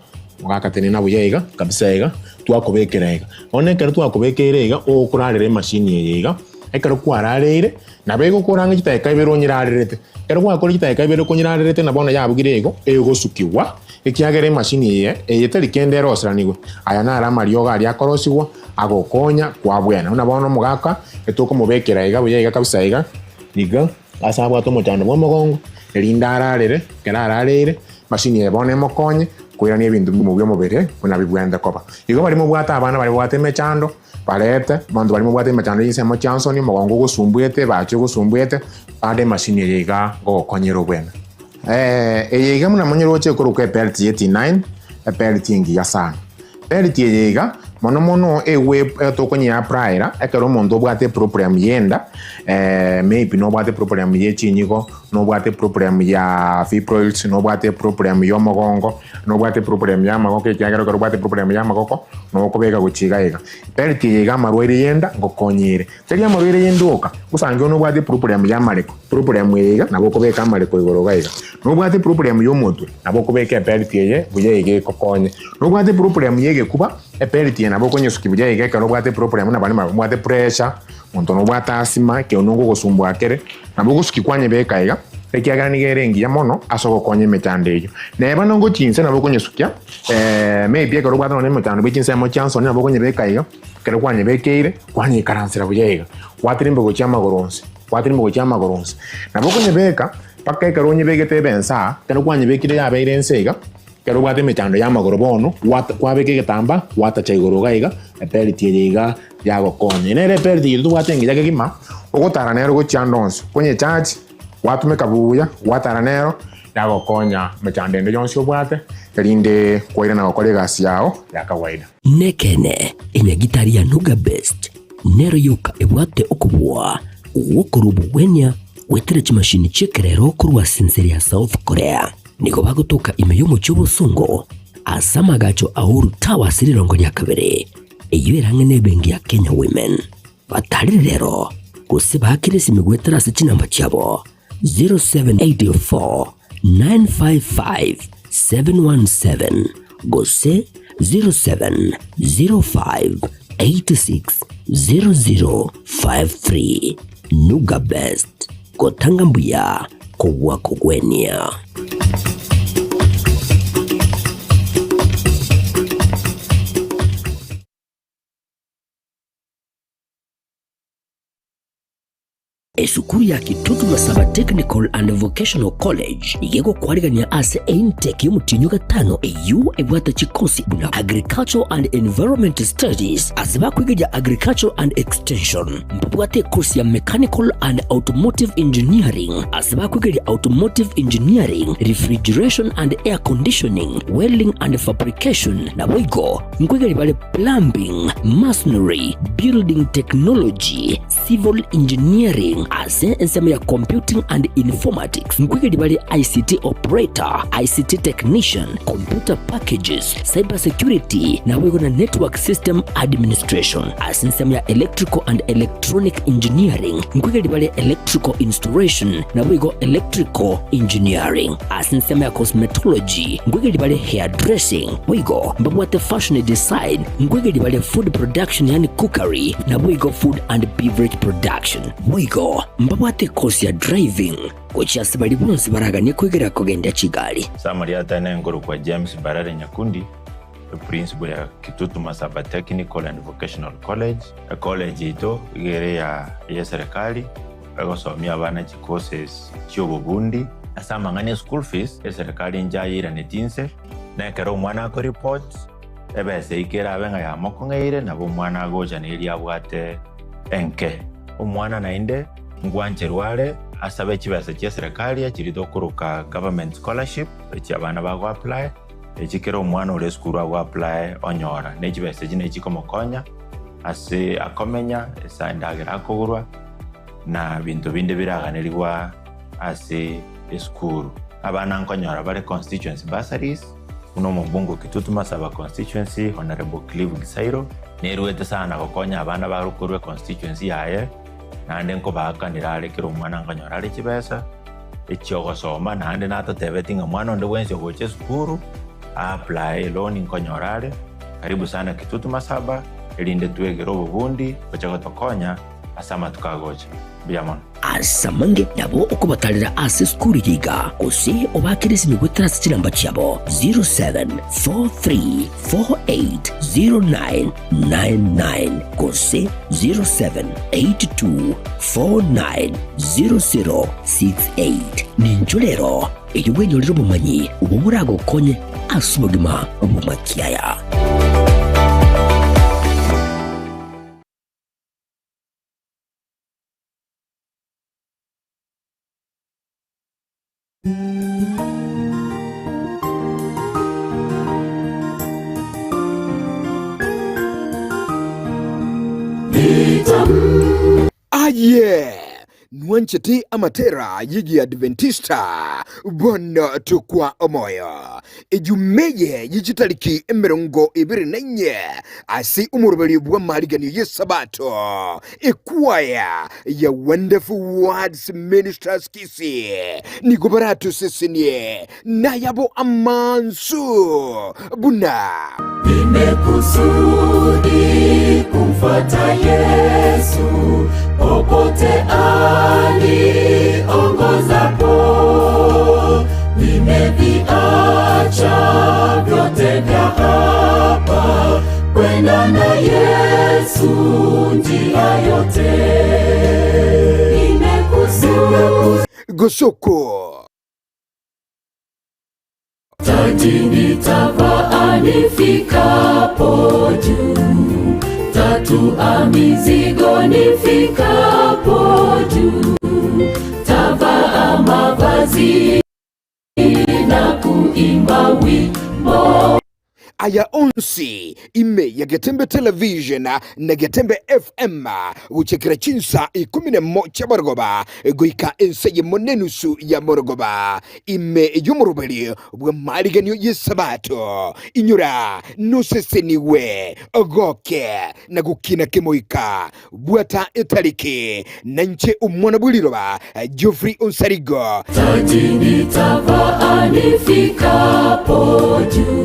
Ogakatenena buya iga, kabisa iga, twakobekera iga. Bono ekero twakobekeire iga, okorarera emashini eye iga, ekero kwarareire, nabo egokora ang'e chidakika ibere onyerarerete. Ekero gwakora chidakika ibere okonyerarerete na bono yabugire igo, egosukigwa, ekiagera emashini eye, eye tari kende eroseranigwe. Aya naro amariogo aria akorosigwa, agokonya kwabwena. Buna bono omogaka, etokomobekera iga buya iga kabisa iga, iga. Ase abwate omochando bw'omogongo, erinde ararere, ekero arareire, machine eye bono emokonye koirania ebinto bi'omobere buna bibwenerete koba. Igo baria mobwate abana baria babwate emechando, barete, abanto baria mobwate emechando y'ensemo chiansoni, omogongo ogosumbuete, ebachi ogosumbuete, bande emachine eye iga ngogokonyera obwene. Eye iga buna monyeroche ekorokwa ebelt ye T9, ebelt engiya sana. Belt eye iga, mono mono egwe tokonyeapplyera ekero omonto obwate eproblem y'enda, maybe nobwate eproblem ye chinyigo, nobwate eproblem ya fibroids, nobwate eproblem ya omogongo, nobwate eproblem ya amagoko ekiagera ekero obwate eproblem ya amagoko, nokobeka gochia iga iga. Belt eye iga amarwaire y'enda ngokonyere. Tari amarwaire y'enda oka, gosangi onye nobwate eproblem ya amareko, eproblem eye iga nabo okobeka amareko igoro iga iga. Nobwate eproblem ya omotwe, nabo okobeka ebelt eye buya iga ekokonye. Nobwate eproblem ya egekuba, ebelt eye nabo okonyesukia buya iga ekero obwate eproblem buna baria babwate pressure, monto nobwate asthma, ekeongo ngogosumbua kere, nabo ogosukia kwanyebeka iga, ekiagera nigo ere engiya mono ase ogokonya emechando eyio. Neba nongo chinse nabo okonyesukia, maybe ekero obwate nonye emechando bwe chinsemo chia nsoni nabo okonyebeka iga. Ekero kwanyebekeire, kwanyeikaransera buya iga, gwatirimba gochia amagoro onsi, gwatirimba gochia amagoro onsi. Nabo okonyebeka mpaka ekero onyebegete ebe ense aa, ekero kwanyebekire yabeire ense iga, ekero obwate emechando y'amagoro bono, gwata kwabeka egetambaa, gwatacha igoro iga iga, ebelt eye iga yagokonya. Nere ebelt eye tobwate engiya kegima, ogotara nero gochia ande onsi, konyecharge. Gwatumeka buya, gwatara nero, yagokonya mechando ende yonsi obwate, erinde kwairana gokora egasi yao ya kawaida. Nekeene, enyagitari ya Nuga Best nero yoka ebwate okobua gw'okorua obogwenia goetera chimashini chi'ekerero korwa ase ense ya South Korea. Nigo bagotoka ime y'omochie obosongo ase amagacho a Uhuru Tower ase rirongo ria kabere, eyio erang'e n'ebenki ya Kenya Women. Batarire rero, gose baakere esimi goetera ase chinamba chiabo 0784 955 717 gose 0705860053 Nuga Best, gotanga mbuya kobua kogwenia. Esukuru ya Kitutu Masaba Technical and Vocational College nigo egokwarigania ase eintake y'omotienyi o gatano eyio ebwate chikosi buna Agricultural and Environment Studies ase bakwegeria Agricultural and Extension. Mbabwate ekosi ya Mechanical and Automotive Engineering ase bakwegeria Automotive Engineering, Refrigeration and Air Conditioning, Welding and Fabrication naboigo nkwegeria bare Plumbing, Masonry, Building Technology, Civil Engineering ase ensemo ya Computing and Informatics nkoigeria bare ICT Operator, ICT Technician, Computer Packages, Cyber Security naboigo na Network System Administration. Ase ensemo ya Electrical and Electronic Engineering nkoigeria bare Electrical Installation naboigo Electrical Engineering. Ase ensemo ya Cosmetology nkoigeria bare Hairdressing boigo mbabwate Fashion Design nkoigeria bare Food Production yaani Cookery naboigo Food and Beverage Production. Boigo mbabwate ekosi ya Driving gochia ase baria bonsi baraganie koigera kogendia chigari. Samaria atene nkorokwa James Mbarare Nyakundi, eprinciple ya Kitutu Masaba Technical and Vocational College. Ecollege yaito iga ere ya eyeserikali, egosomia abana chicourses chiobobundi. Ase amang'ana e school fees, eserikali nchayeiranetie inse, na ekero omwana akoreport, ebesa eyio kerabe ng'a yamokong'eire, nabo omwana agocha na eria abwate enke. Omwana naende ngwancherwa are asabe chibesa chia eserekari echiria tokoroka government scholarship, echi abana bago apply, echi kera omwana ore esukuru ago apply onyora. Ne chibesa echi nachi chikomokonya ase akomenya, ase endagera akogorwa, na binto binde biraganerigwa ase esukuru. Abana nkonyora bare constituency bursaries, buna omobunge o Kitutu Masaba constituency Honourable Clive Gisairo, nerwete sana gokonya abana bare korwa econstituency yaye, naende nkobaakanera are kera omwana nkonyora are chibesa echiogosoma, naende natotebeti ng'a mwana onde bwensi ogocha esukuru a apply eloan nkonyora are. Karibu sana Kitutu Masaba, erinde twegere obobundi gocha gotokonya ase amatuko agocha. Mbuya mono. Ase amange nabo okobatarera ase esukuru eye iga, gose obaakere esimi goetera ase chinamba chiabo 0743480999 gose 0782490068. Ninchwo rero erio bwenyorere obomanyi obwo boragokonye ase obogima bw'amakiaya. Aye! Nwanchete amatera y'Egiadventista? Bono tokwa omoyo. Ejumaa eye ye chitariki 24 ase omoroberio bw'amariganio y'Esabato, ekwaya ya Wonderful Words Ministers Kisii nigo baratosesenie nayabo amansu buna. Nimekusudi kumfuata Yesu popote aniongozapo. Nimeviacha vyote vya hapa kwenda na Yesu njia yote. Nimekusudi Gosoko. Taji nitavaa nifikapo juu, tatua mizigo nifikapo juu, tavaa mavazi na kuimba wimbo. Aya onsi ime ya Getembe Television na Getembe FM gochakera chinsa ikomi nemo chia morogoba goika ensa eyemo nenusu ya morogoba ime y'omoroberi bw'amariganio y'Esabato. Inyora nosesenigwe, ogoke na gokina kemoika. Bwata etariki, na inche omwana bwe riroba, Geoffrey Onsarigo. Taji nitavaa nifikapo juu,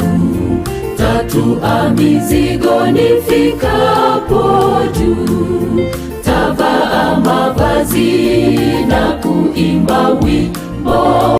tatu Tatua mizigo nifikapo juu, tavaa mavazi na kuimba wimbo.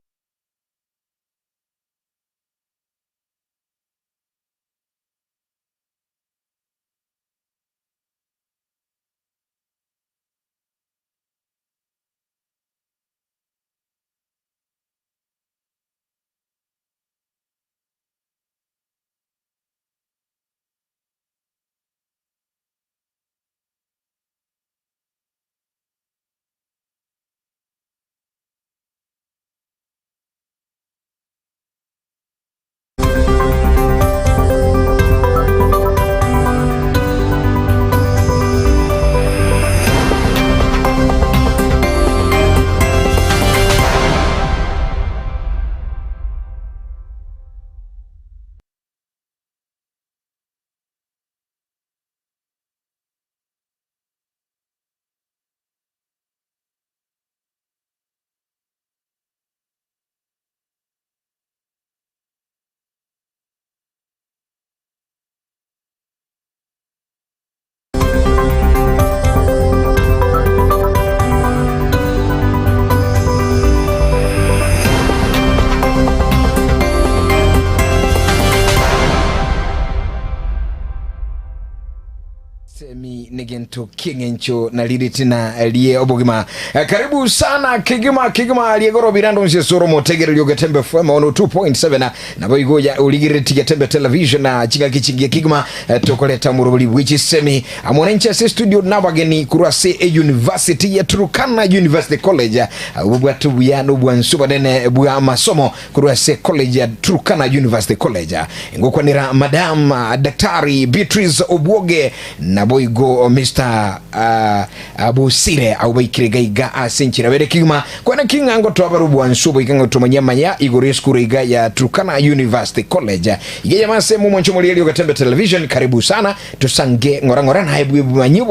Semi negento kieng'encho na ririti na rie obogima. Eh, Karibu sana kigima kigima riegoro birando nsesoro motegererio Getembe FM 102.7 nabo igoya origireti Getembe Television na chingaki chingia kigima eh, tokoreta murobori bw'echisemi amonenche ase studio nabageni korwa ase e university ya Turkana University College eh, obwo buya nobwansu banene bwa masomo korwa ase college ya Turkana University College ngokwanera madam ah, Daktari Beatrice Obwoge naboigo Mr uh, Bosire au baikire gaiga ase enchera bere kigima kwana king'ango twabara obwansu boiga ng'a tomanya maya igoro esukuru iga ya Turkana University College iga yamase mumoncho morieri ogatembe television karibu sana tosange ng'ora ng'ora naye bwebumanyi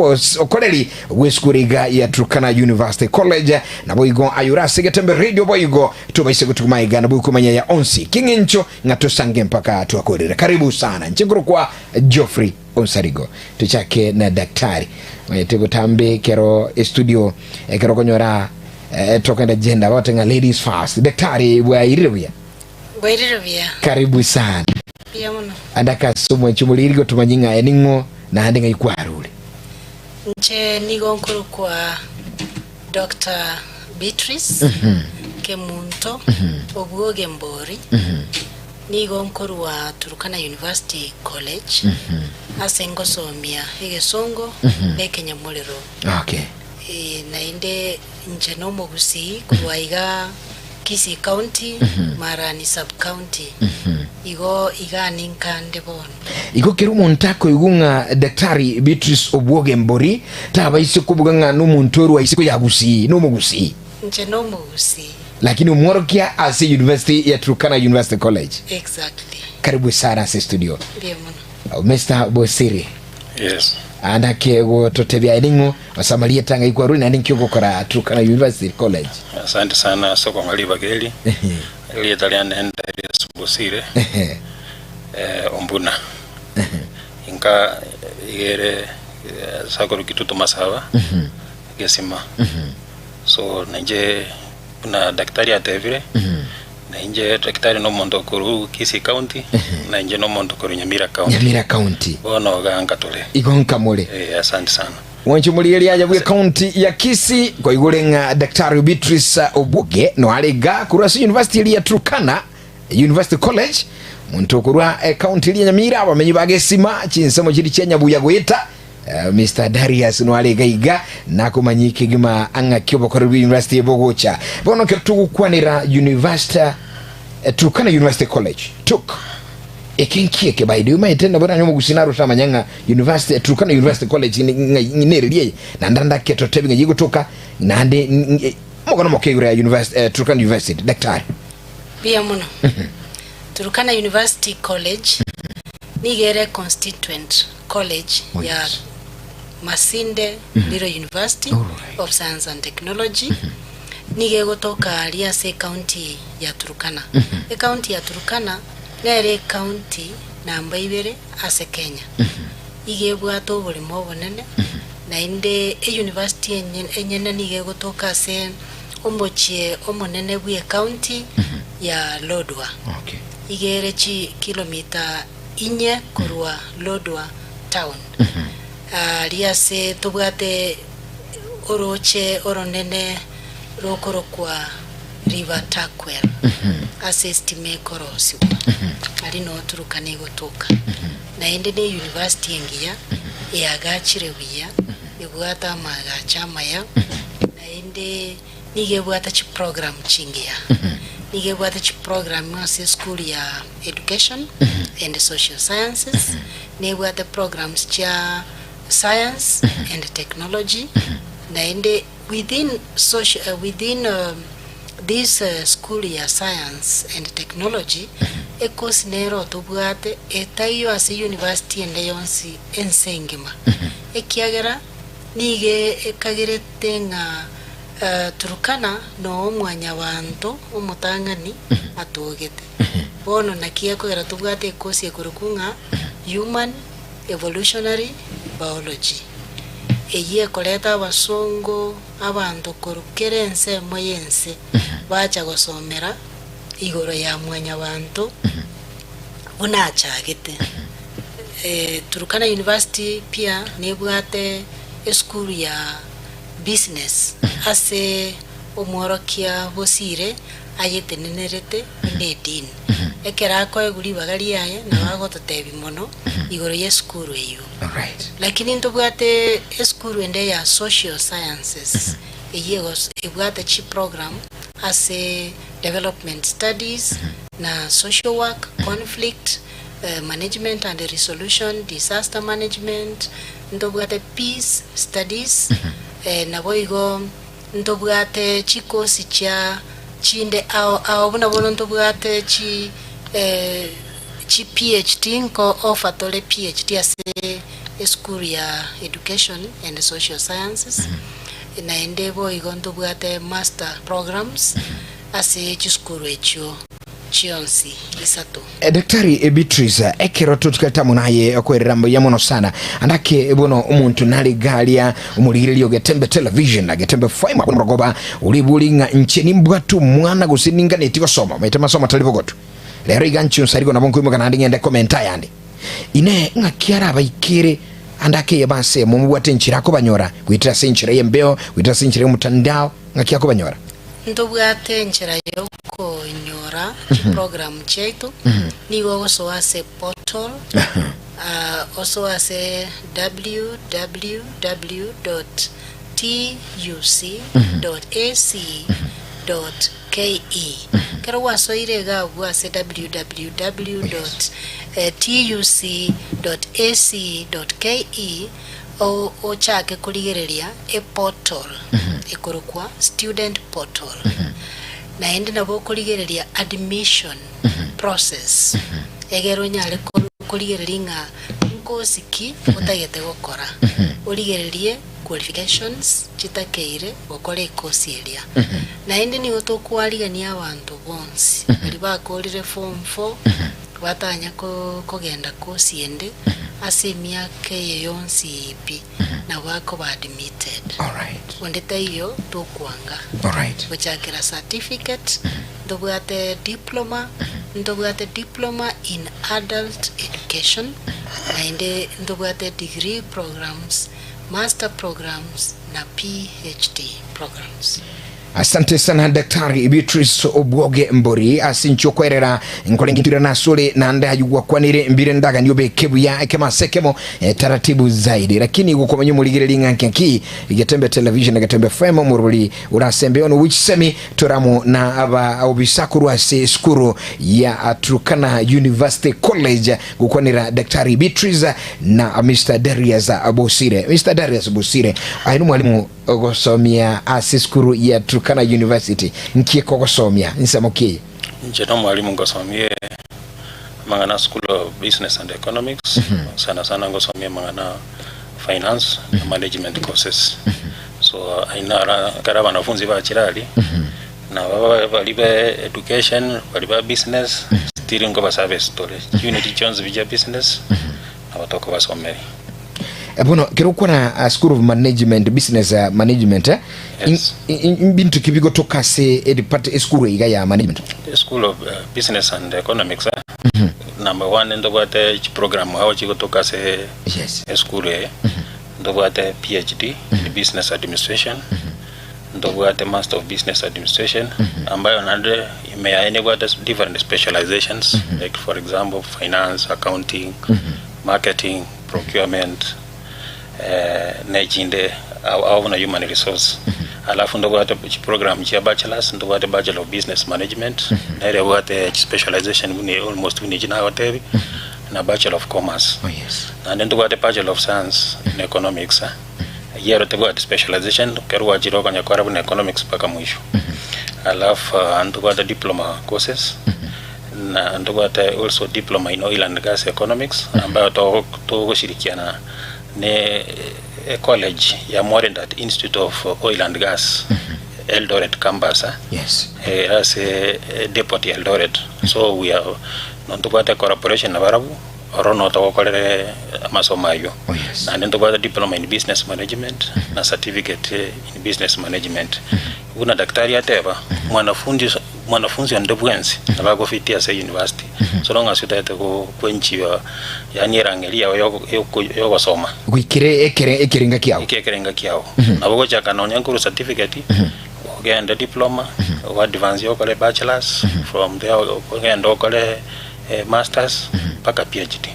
okoreri bw'esukuru iga ya Turkana University College naboigo ayura ase Getembe radio boigo tubaise gotuguma iga nabo kumanya ya onsi king'encho ng'a tosange mpaka twakorere karibu sana nchenguru kwa Geoffrey Onsarigo tuchake na daktari mayete botambe kero studio ekero konyora eh, tokenda jenda batenga ladies first daktari bwairire buya Bwairire buya. karibu sana Buya mono. andakasomwa nchumuliri gotumanya ng'a ning'o naende ng'a ikwarure Nche nigo nkorokwa Dr. Beatrice Kemunto Obwoge Mbori. Nigo nkorwa Turkana University College ase ngosomia egesongo na ekenyamorero. Okay. Eh, naende inche nomogusii korwa iga Kisii County, Marani Sub County. Igo iga ninkande bono. Igo kera omonto akoigwa ng'a Daktari Beatrice Obwoge Mbori tabaise kobuga ng'a nomonto orwa isiko ya Gusii, nomogusii. Inche nomogusii. Lakini omworokia ase University ya Turkana University College. Exactly. Karibu sana ase studio. Mbuya mono. Mr. Bosire. Yes. Andake gototebia aye ning'o ase amarieta ng'ai kwarure naende nki ogokora Turkana University College. Asante sana ase okong'a ribaga eri. Erieta riane Darius Bosire eh, Ombuna. Inka iga ere ase akorwa Kitutu Masaba Gesima. So nainche buna daktari atebire, nainche daktari na omonto okorwa Kisii County, nainche na omonto okorwa Nyamira County. Nyamira County. Bono iga nka tore. Igo nka more. Eh, asante sana. Mwanche omorigereria aye bwe county ya Kisii kwaigure ng'a Daktari Beatrice Obwoge noare iga korwa ase university eria ya Turkana University College omonto okorwa ecounty eria ya Nyamira abamenyi ba Gesima chinsemo chiria chia Nyabuya goeta Eh, Mr Darius noare iga iga nakomanyie kegima ang'aki obokoreri bwa university bogocha bono ekero togokwanera university eh, Turkana University College tuk Eke nki eke by the way omanyete nabo nanye omogusii naro otamanya ng'a university Turkana University College ng'ai nereri eye naende ndake totebi ng'ai egotoka naende omogano omoke igoro ya university eh, Turkana University daktari. Mbuya mono. Turkana University College nigo ere constituent college Oh, ya yes. Masinde Muliro University Alright. of Science and Technology. Nigo egotoka aria ase ecounty ya Turkana. Ecounty ya Turkana nere ecounty. namba ibere ase Kenya. Iga ebwate oboremo obonene, naende eyunivasiti enyene nigo egotoka ase omochie omonene bw'ecounty ya Lodwar. Iga ere chikilomita inye korwa Lodwar town. Aria ase tobwate orooche oronene rokorokwa River Turkwel, ase estima ekorosigwa. Aria noo Turkana egotoka. Naende ne university engiya, eagachire buya, ebwate amaagacho amaya, naende nigo ebwate chiprogram chingiya. Nigo ebwate chiprogram ase eschool ya education and social sciences, nebwate programs chia science and technology, naende within social within this school ya science and technology, ekosi nero tobwate etaiyo ase university ende yonsi ense engima, ekiagera nigo ekagerete ng'a Turkana noo omwanyabanto omotang'ani atogete. Bono naki ekogera tobwate ekosi ekorokwa ng'a Human Evolutionary Biology, eyio ekoreta abasongo abanto korwa kera ensemo y'ense bacha gosomera igoro ya mwanyabanto buna achagete. Turkana University pia nebwate esukuru ya business ase omworokia bosire ayetenenerete buna edini. Ekero akoegwa ribaga riaye nabo agototebia mono igoro y'esukuru eyio. Lakini ntobwate esukuru ende ya social sciences eyio egos ebwate chiprogram ase development studies na social work, conflict management and resolution, disaster management, ntobwate peace studies, naboigo ntobwate chikosi chia chinde ao ao buna bono ntobwate chi chi PhD nko offer tore PhD ase esukuru ya education and social sciences, naende boigo ntobwate master programs ase chisukuru echio chionsi isato. Daktari Beatrice, ekero totigarete amo naye okoerera mbuya mono sana. Ande ake bono omonto nare iga aria omorigereria o Getembe Television na Getembe FM abwo nomorogoba oribori ng'a inche nimbwate omwana gose ninganeti gosoma omanyete masomo tari bogotu. Rero iga nche onsarigo nabo nkoimoka naende ng'ende komenta ayande. Inee ng'aki arabaikere ande ake eyebe ase emo mobwate enchera akobanyora goetera ase enchera y'embeo goetera ase enchera y'omotandao ng'aki akobanyora? Ntobwate enchera y'okonyora chiprogramu chiaito, nigo ogosoa ase portal, osoe ase www dot tuc dot ac dot ke. Ekero gwasoire iga abwo ase www dot tuc dot ac dot ke, ochake korigereria eportal ekorokwa student portal. Naende nabo okorigereria admission process egere onyare korigereria ng'a nkosi ki otagete gokora. Origererie qualifications chitakeire gokora ekosi eria. Naende nigo tokwarigania abanto bonsi baria bakorire form four Batanya kogenda kosi ende ase emiaka eye yonsi pi, nabo akoba admitted. Onde taiyo tokwanga. Gochakera certificate, ntobwate diploma, ntobwate diploma in adult education, naende ntobwate degree programs, master programs na PhD programs. Asante sana Daktari Beatrice Obwoge Mbori ase inche okwerera nkore ngiturana asore naende aywo gwakwanire mbire ndagani obeke buya ekemo ase ekemo eh, taratibu zaidi lakini gokomanya omorigereria ng'a nki Getembe Television na Getembe FM omorori orasembe ono wichisemi toramo na aba obisa korwa ase esukuru ya Turkana University College gokwanera Daktari Beatrice na Mr Darius Bosire Mr Darius Bosire aye nomwalimu Ogosomia ase esukuru ya Turkana University nki ekogosomia nsemo ki eye? Inche nomwalimu ngosomie amang'ana a School of Business and Economics, sana sana ngosomia amang'ana a Finance na Management courses. So ayio naro ekero abanafunzi bachire aria, nabo baria ba Education, baria ba Business. Still nkoba service tore unit chionsi pi chia business nabo tokobasomeria. Bono kero okwana ah, school of management business ah, management eh, Yes. in- in- mbinto ki bigotoka ase edepart esukuru iga ya management School of eh, Business and Economics eh, number one ntobwate chiprogram ao chigotoka ase Yes. esukuru eye ntobwate PhD in Business Administration ntobwate Master of Business Administration ambayo naende ime yaye nebwate different specializations like for example finance, accounting, marketing, procurement eh, nechinde ao ao buna human resource alafu ndobwate chiprogram chia bachelors ndobwate bachelor of business management nere ebwate chispecialization buna almost buna echi nagotebi na bachelor of commerce oh, yes. naende ntobwate bachelor of science in economics eh. Eyio ero tebwati specialization ekero gwachire okonyekora buna economics mpaka mwisho alafu ah, ntobwate diploma courses na ntobwate also diploma in oil and gas economics ambayo to- togoshirikiana ne college ya Morendat Institute of Oil and Gas Eldoret campus eh. Yes. Eh, ase eh, depot ya Eldoret so we are ntobwate collaboration na barabwo oro notogokorere amasomo aywo Oh, yes. naende ntobwate diploma in business management na certificate eh, in business management buna daktari ateba mwanafunzi mwanafunzi onde bwensi nabo agofitia ase university so long as otagete go- kwenchiwa yaani erang'eri yago yogo- yoko- yogosoma Goikere ekere ekerenga kiao. eke ekerenga kiao nabo gochaka nonya nkorwa certificate ogende diploma oadvance okore bachelors from there ogende okore eh, masters mpaka PhD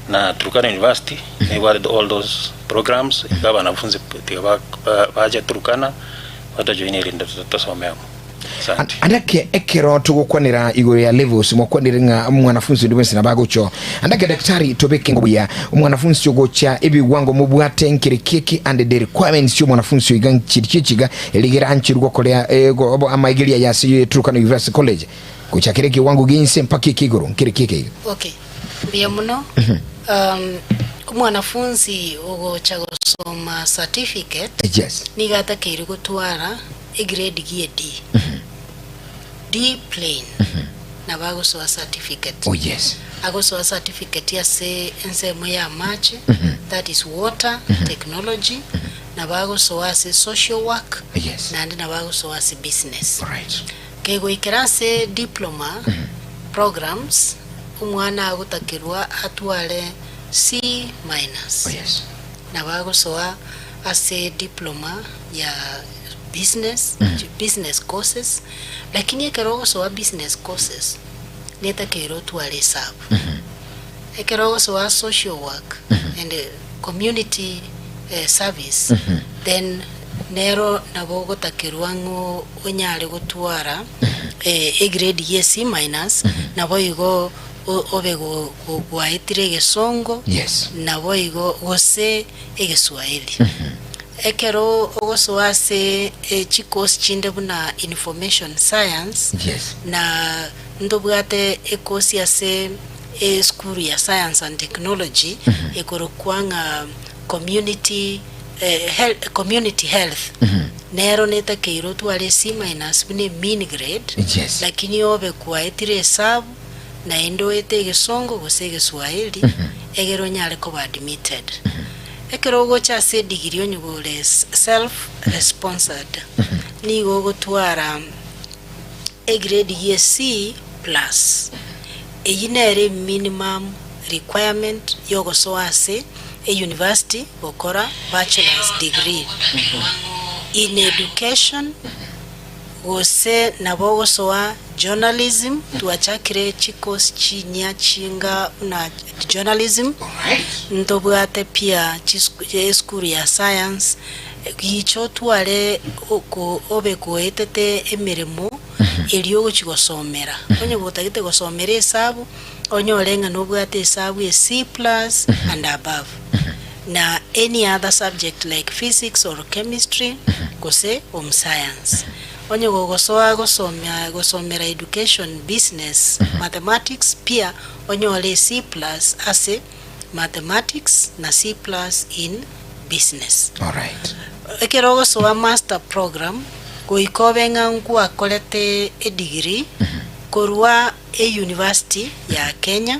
na Turkana University nebwate all those programs iga abanafunzi tiga ba- ba- bache Turkana batajoin erinde tosome amo asante. Andake ekero togokwanera igoro ya levels mwakwanire ng'a omwanafunzi onde bwensi nabo agocha andake daktari tobeke buya omwanafunzi ogocha ebiwango mobwate nkere kieki and the requirements ya omwanafunzi oiga nchiri chichiga erigera anchiri gokorea eh, go- obo amaigeria yase ye Turkana University College gocha kere ekiwango ginse mpaka ekigoro nkere kieke iga Okay, mbuya muno. Um, omwanafunzi ogocha gosoma certificate Yes. nigo atakeire gotwara egrade gie D. D plain nabo agosoa certificate. Oh, yes. Agosoa certificate ase ensemo ya amache that is water technology nabo agosoa ase social work Yes. naende nabo agosoa ase business. Alright. Kegoikera ase diploma programs omwana agotakerwa atware C minus. Oh, yes. Nabo agosoa ase diploma ya business, business courses lakini ekero ogosoa business courses netakeire otware esabu. Ekero ogosoa social work and community eh, service then nero nabo ogotakerwa ng'o onyare gotwara eh, egrade ye C minus nabo igo o- obe go- go- gwaetire egesongo Yes. nabo igo gose egeswahili ekero ogosoa ase eh, chikosi chinde buna information science Yes. na ntobwate ekosi ase esukuru ya science and technology ekorokwa ng'a community eh, health, community health nero netakeire otware C minus buna mean grade Yes. lakini obe kwaetire esabu naende oete egesongo gose egeswahili egere onyare koba admitted ekero ogocha ase edigiri onyugore self sponsored nigo ogotwara egrade ye C plus eyi nere minimum requirement yogosoa ase e university gokora bachelor's degree in education gose nabo ogosoa journalism twachakire chikosi chinya chinga na journalism ntobwate pia esukuru ya science gicho tware oko obe koetete emirimo eri ogochi gosomera onye gotagete gosomera esabu onyore ng'a nobwate esabu e C plus and above na any other subject like physics or chemistry gose home science onye gogosoa gosomia gosomera education business mathematics pia onyore C plus ase mathematics na C plus in business Alright. ekero ogosoa master program goika obe ng'a nkwakorete edegree korwa E university ya Kenya,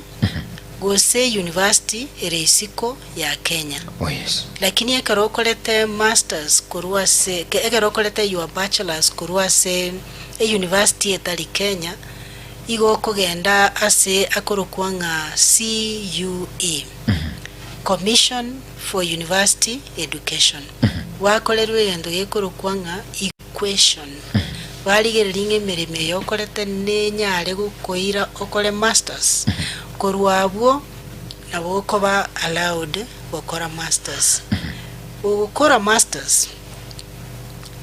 gose university ere isiko ya Kenya. Oh yes. Lakini ekero okorete masters korwa ase, ekero okorete your bachelors korwa ase e university etari Kenya, igo okogenda ase akorokwa ng'a CUE, Commission for University Education. Gwakorerwa egento gekorokwa ng'a equation. Barigereria ng'a emeremo eye okorete nenyare gokoira okore masters, korwa abwo nabo okoba allowed gokora masters. Gogokora masters,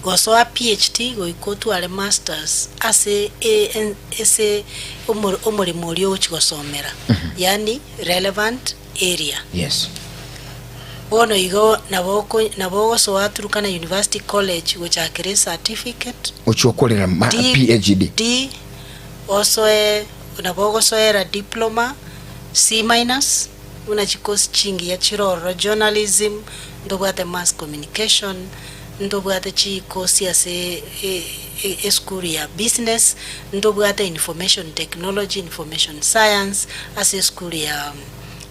gosoa PhD goika otware masters ase ase omoremo oria ogochia gosomera, yaani relevant area. Yes. Bono igo nabo oko nabo ogosoa Turkana University College gochakera ecertificate. Ochia okorera ma D PhD. D osoe nabo ogosoera diploma C minus buna chikosi chingiya chire ororo journalism, ntobwate mass communication, ntobwate chikosi ase e e esukuru ya business, ntobwate information technology, information science ase esukuru ya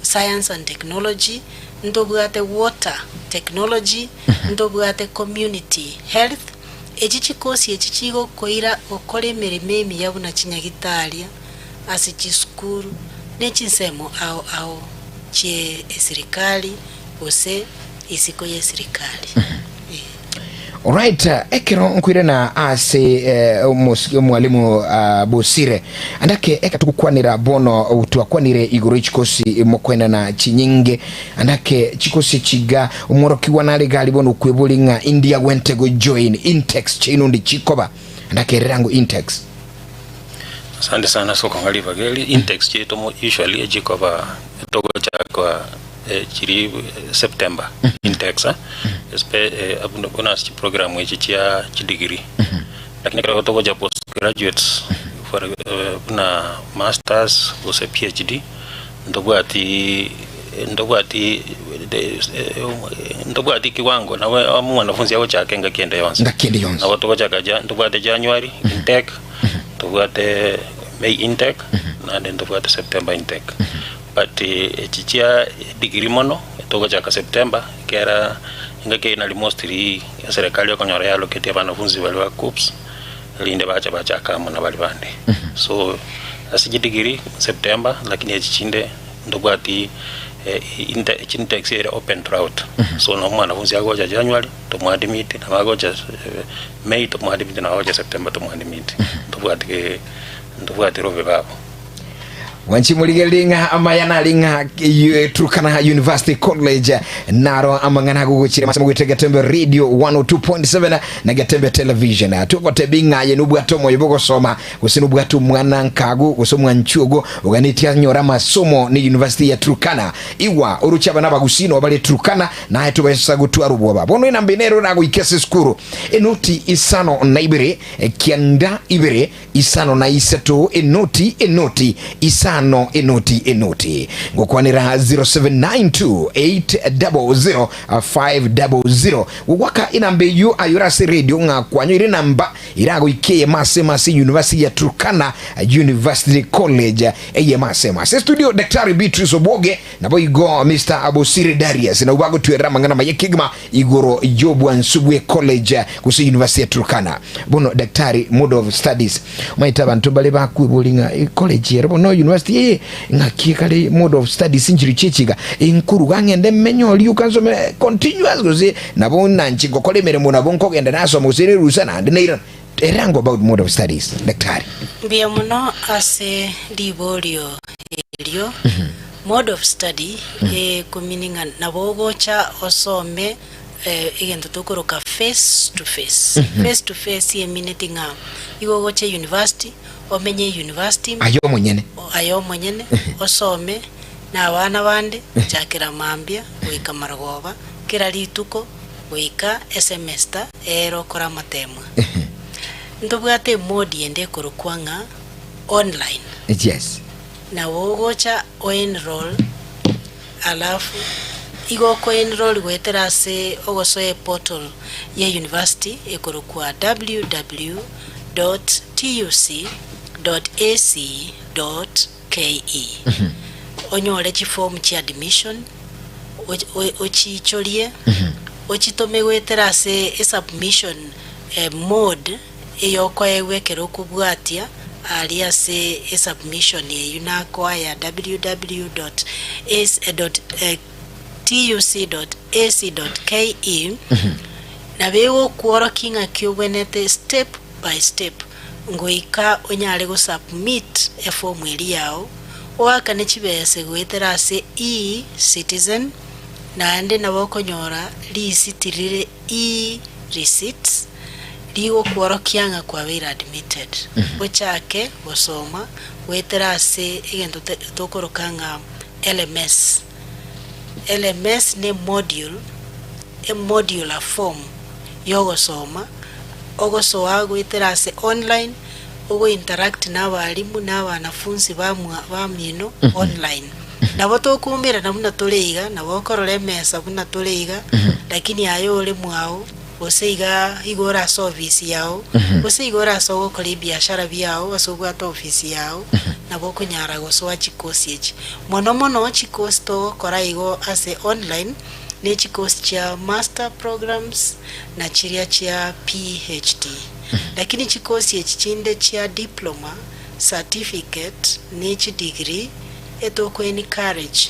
science and technology, ntobwate water technology, ntobwate community health, echi chikosi echi chigokoira gokora emeremo emiya buna chinyagitaria ase chisukuru ne chinsemo ao ao chie esirikari gose isiko y'esirikari. Alright, ekero nkoirana ase eh, omos- omwalimu ah, Bosire andake eka togokwanera bono twakwanire igoro y'chikosi mokoenana chinyinge andake chikosi chiga omworokigwa nare gari bono okwebori ng'a india gwente go join intex chaino ndi chikoba andake ererango intex. Asante sana ase okong'a ribaga eri. Intakes chiaito mo usually echikoba togochaka chiri September intakes espe buna ase chiprogram echi chia chidegree. Lakini ekero togocha postgraduates for buna masters gose PhD ntobwati ntobwati ntobwati kiwango nabo omwanafunzi agochaka engaki ende yonsi. Engaki ende yonsi. Nabo togochaka ja ntobwate January intake. Ntobwate May intake naende ntobwate September intake. But echi chia degree mono togochaka September ekiagera engaki eyio nari mostly eserekari okonyora ya allocate abanafunzi baria ba KUCCPS erinde bache bachake amo na baria bande. So ase chidegree September lakini echi chinde ntobwati intakes ere open throughout. So nabo omwanafunzi agocha January tomoadmit nabo agocha May tomoadmit nabo agocha September tomoadmit ntobwati ntobwati robe babo. Mwanchi morigererie ng'a amaya nari ng'a Turkana University College naro amang'ana agogochire mase mogwete Getembe Radio 102.7 na Getembe Television. Togotebi ng'a aye nobwate omoyo bogosoma gose nobwate omwana nkago gose omwanchi ogo oganetie anyore amasomo ne University ya Turkana. Igwa oroche abana abagusii noo bare Turkana naye tobaisa gotwara obwoba. Bono enamba ene ero eragoike ase esukuru enoti isano na ibere kianda ibere isano na isato enoti enoti isano enoti enoti. Ngokwanera 0792800500 gogwaka enamba eyio ayore ase radio ng'a kwanyoire enamba Iragoike eyemo ase emo ase University ya Turkana University College eyemo ase emo. Ase studio Daktari Beatrice Obwoge naboigo Mister Abosire Darius nabwo bagotwerera amang'ana amaya kegima igoro y'obwansu bwe college gose University ya Turkana. Bono Daktari mode of studies omanyete abanto mbare bakweboria ng'a eh, college ere bono university eye ng'aki ekare mode of studies nchirochio echi iga enkoruga ng'ende menye oria okansome continuous gose Nabo nanche ngokora emeremo nabo nkogenda nasoma gose nerusa naende nairana. Erango about mode of studies, Daktari. Mbuya mono ase riborio erio. Mode of study ekomini ng'a nabo ogocha osome egento tokoroka face to face. Face to face emineti ng'a igo ogocha university, omenye university, Aye omonyene. aye omonyene, osome na abana bande gochakera mambia goika marogoba. Kera rituko goika esemester ere okore amatemwa. Ntobwate emodi ende ekorokwa ng'a online. Yes. Nabo ogocha o enroll alafu igo oko enroll goetera ase ogosoa eportal ye university ekorokwa www dot tuc. Ac dot ke onyore chiform chia admission ochiichorie ochitome goetera ase esubmission mode eyokoegwa ekero okobwatia aria ase esubmission eyio nakoa ya www dot ac dot tuc dot ac dot ke nabo egokworokia ng'aki obwenerete step by step ngoika onyare gosubmit eform eria yao, oakane chibese goetera ase E-Citizen, naende nabo okonyora risiti rire E-Receipts rigokworokia ng'a kwabeire admitted. Ochake gosoma goetera ase egento tokoroka ng'a LMS. LMS ne module, emodular form yogosoma, ogosoa goetera ase online, ogointeract na abalimu na abanafunsi bamwa bamino online. Nabo tokoumerana buna tore iga, nabo okorora emesa buna tore iga, lakini aye ore mwao, gose iga igo ore ase ofisi yao, gose igo ore ase ogokora ebiashara biao ase obwate ofisi yao, nabo okonyara gosoa chikosi echi. Mono mono chikosi togokora igo ase online, ne chikosi chia master programs na chiria chia PhD. Lakini chikosi echi chinde chia diploma, certificate ne chidegree etoko encourage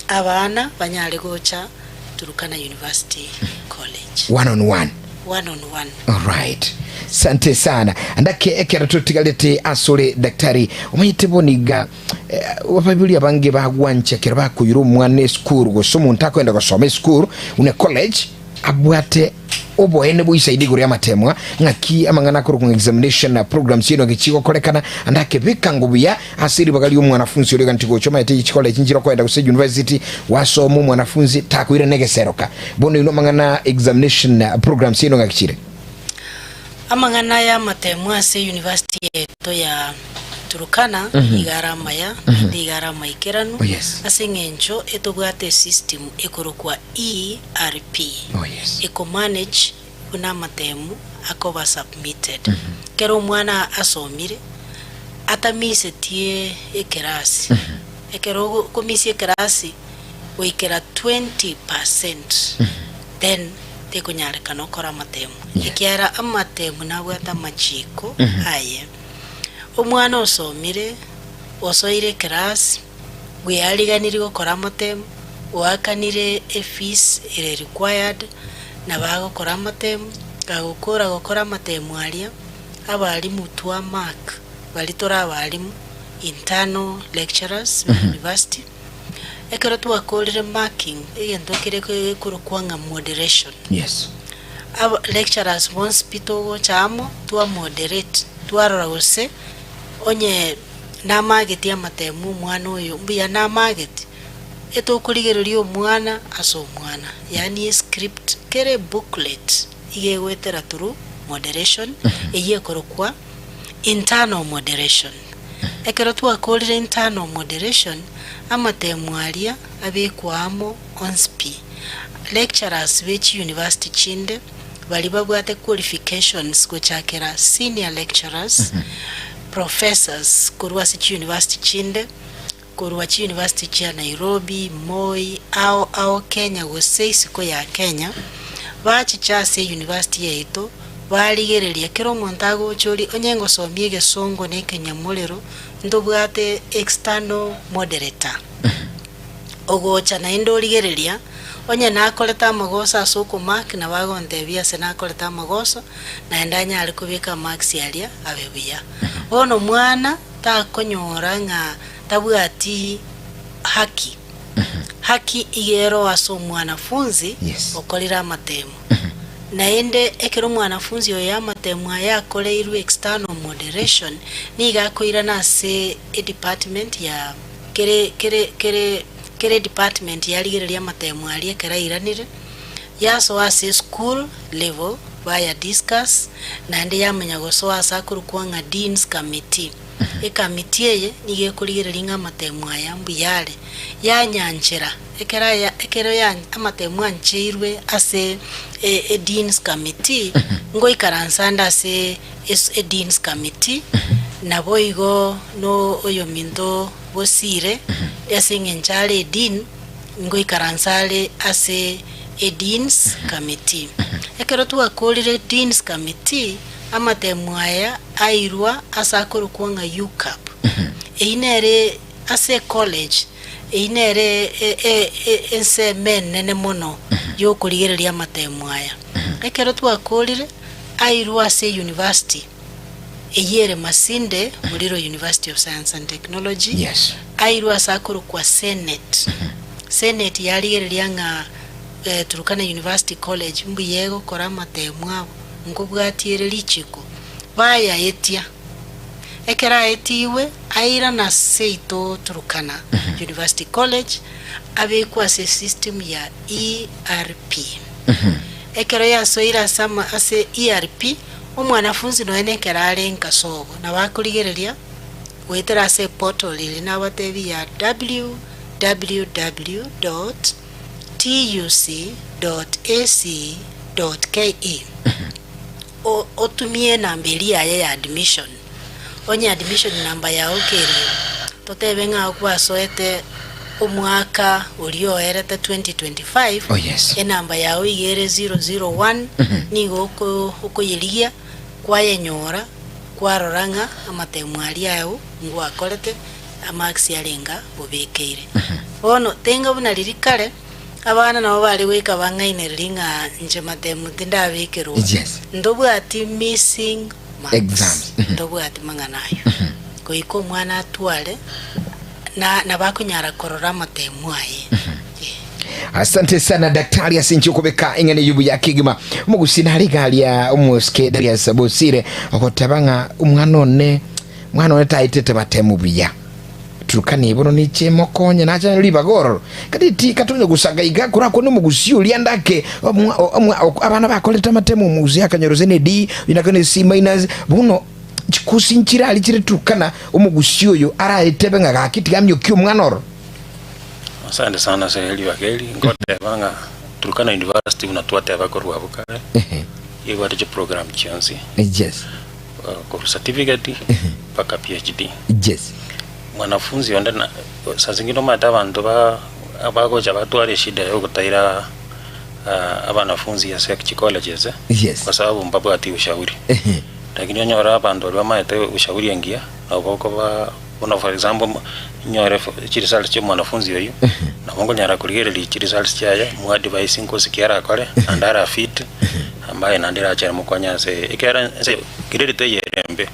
abana banyare gocha Turkana University College. One on one. One on one. Alright. Sante sana. Ndake ekero totigarete asore daktari omanyete bono iga eh, abaibori abange bagwancha ekero bakoira omwana esukuru gose omonto akoenda gosoma esukuru buna college abwate oboene boisaidi igoro y'amatemwa ng'aki amang'ana akorokwa ng'a examination na programs eno gechigokorekana ande akebeka ngo buya ase ribaga ria omwanafunzi oria oganeti gocha omanyete chicollege nchire okoenda gose university wasoma omwanafunzi takoirana egeseroka bono inwe amang'ana examination na programs eno ng'aki chire. Amang'ana y'amatemwa ase university yaito ya Turkana iga are amaya naende iga are amaikeranu ase eng'encho etobwate esystem ekorokwa ERP eko manage buna amatemu akoba submitted. Kera omwana asomire atamisetie ekerasi, ekero okomisia ekerasi goikera 20 percent then tekonyarekana okore amatemu ekiagera amatemu nabwate amachiko aye. Omwana osomire, osoire ekerasi, bweariganirie gokora amatemu, oakanire efees ere required, nabo agokora amatemu, gagokora gokora amatemu aria, abalimu twa mark baria tore abalimu, internal lecturers be university, ekero twakorire marking, egento kere gekorokwa ng'a moderation. Yes. Aba lecturers bonsi pi togocha amo, twa moderate, twarora gose onye namageti amatemu omwana oyo mbuya namageti, etokorigereria omwana ase omwana, yaani escript kere ebooklet iga egoetera through moderation, eyio ekorokwa internal moderation. Ekero twakorire internal moderation, amatemu aria abekwa amo onsi pi. Lecturers be chiuniversity chinde baria babwate qualifications gochakera senior lecturers, professors korwa ase chiuniversity chinde, korwa chiuniversity chia Nairobi, Moi, ao ao Kenya gose isiko ya Kenya, bachicha ase university yaito barigereria kera omonto agocha oria onye ngosomia egesongo na ekenyamorero ntobwate external moderator. Ogocha naende origereria, onye nakorete amagoso ase okomark, nabo agontebia ase nakorete amagoso, naende anyare kobeka amarks aria abe buya. Bono omwana takonyora ng'a tabwati haki, haki iga ero ase omwanafunzi okorire amatemo. Naende ekero omwanafunzi oyo amatemo aye akoreirwe external moderation, nigo akoirana ase edepartment ya. Kere, kere, kere, kere edepartment yarigereria amatemo aria ekero airanire, yasoa ase eschool level, baya discuss, naende yamanya gosoa ase akorokwa ng'a Dean's Committee. Ecommittee eye nigo ekorigereria ng'a amatemo aya mbuya are, yanyanchera, ekero aya ekero ya amatemo ancheirwe ase e eDean's Committee, ngoikaransa ande ase es eDean's Committee. Naboigo no oyominto Bosire, ase engencho are edean, ngoikaransa are ase edeans committee. Ekero twakorire deans committee, amatemu aya airwa ase akorokwa ng'a UCAP. Eyio nere ase ecollege, eyio nere ensemo enene mono yokorigereria amatemu aya. Ekero twakorire, airwe ase euniversity. Eyio ere Masinde, Muliro University of Science and Technology, Yes. airwe ase akorokwa Senate. Senate yarigereria ng'a eh, Turkana University College mbuya egokora amatemu abo, nkobwatia ere richiko. Bayaetia. Ekero aetigwe, airana seito Turkana University College, abekwe ase esystem ya ERP. Ekero yasoire ase ama ase ERP, Omwanafunzi nonya nekero are nka sobo, nabo akorigereria goetera ase eportal eria nabatebi ya www dot tuc dot ac dot ke otumie enamba eria yaye ya admission. Onye admission number yao kere totebe ng'a gwasoete omwaka oria oerete 2025, Oh, yes. enamba yao iga ere 001, nigo oko okoyerigia kwayenyora kwarora ng'a amatemo aria ao ngwakorete amarks arenga obekeire. Bono tenga buna riria kare abana nabo bare goika bang'ainereria ng'a inche matemo tindabekerwa, Yes. ntobwati missing marks, Exams. ntobwati mang'ana ayio. Goika omwana atware na nabo akonyara korora amatemo aye. Asante sana daktari ase inche okobeka eng'ana eyio buya kegima. Omogusii nare iga aria omosike Darius Bosire ogoteba ng'a omwana one mwana one taetete matemo buya. Turukana eye bono niche mokonye nacha ribaga ororo. Kati ti katonya gosaga iga korakwane omogusii oria ndake omwa omwa abana bakorete amatemo omogusii akanyora gose ne D oyio nakonyora ne C minus bono Chikusi nchirari chire Turkana, omogusi oyo araetebe ng'a gaki tiga amiokie omwana oro. Asante sana ase ribaga eri, ngoteba ng'a Turkana University buna twateba korwa abwo kare, ebwate chiprogram chionsi, Yes. korwa certificate mpaka PhD. Yes. Mwanafunzi onde na saa zingine omanyete abanto ba bagocha batwara eshida ya ogotaira abanafunzi ase chicolleges, Yes. kwa sababu mbabwati ushauri. Lakini onyore abanto baria bamaete ushauri engiya, nabo bokoba buna for example onyore chiresults chia omwanafunzi oyio, nabo nkonyara korigereria chiresults chiaye, moadvise nkosi ki arakore, naende ara fit, ambaye naende erachere mokonye ase ekiagera ense grade teiyo ere embe,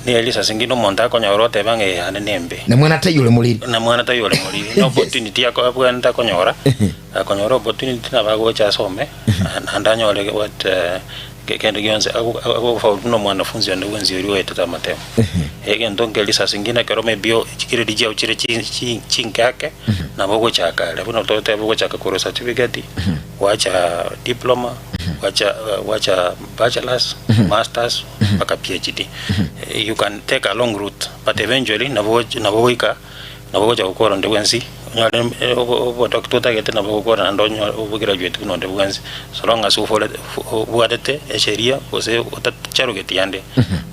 neri saa zingine omonto akonyora oteba ng'a eyane nembe. Na mwana taiyo ore moriri. Na mwana taiyo ore moriri, na opportunity abwenerete akonyora, akonyora opportunity nabo agocha asome, naende anyore what. Kende gionsi agofaulu buna omwanafunzi onde bwensi oria oetete amatemo. Egento nkeria saa zingine ekero maybe chigiredi chiao chire chinke ake, nabo ogochaka aria buna totebe ogochaka korwa certificate, gwacha diploma, gwacha gwacha bachelors, masters, mpaka PhD. You can take a long route but eventually nabo nabo ogoika. Nabo ogocha gokora onde bwensi, onyore obodoctor otagete nabo ogokora naende onyore obograduate buna onde bwensi, so long as oforete obwatete esheria gose otacharogeti ande,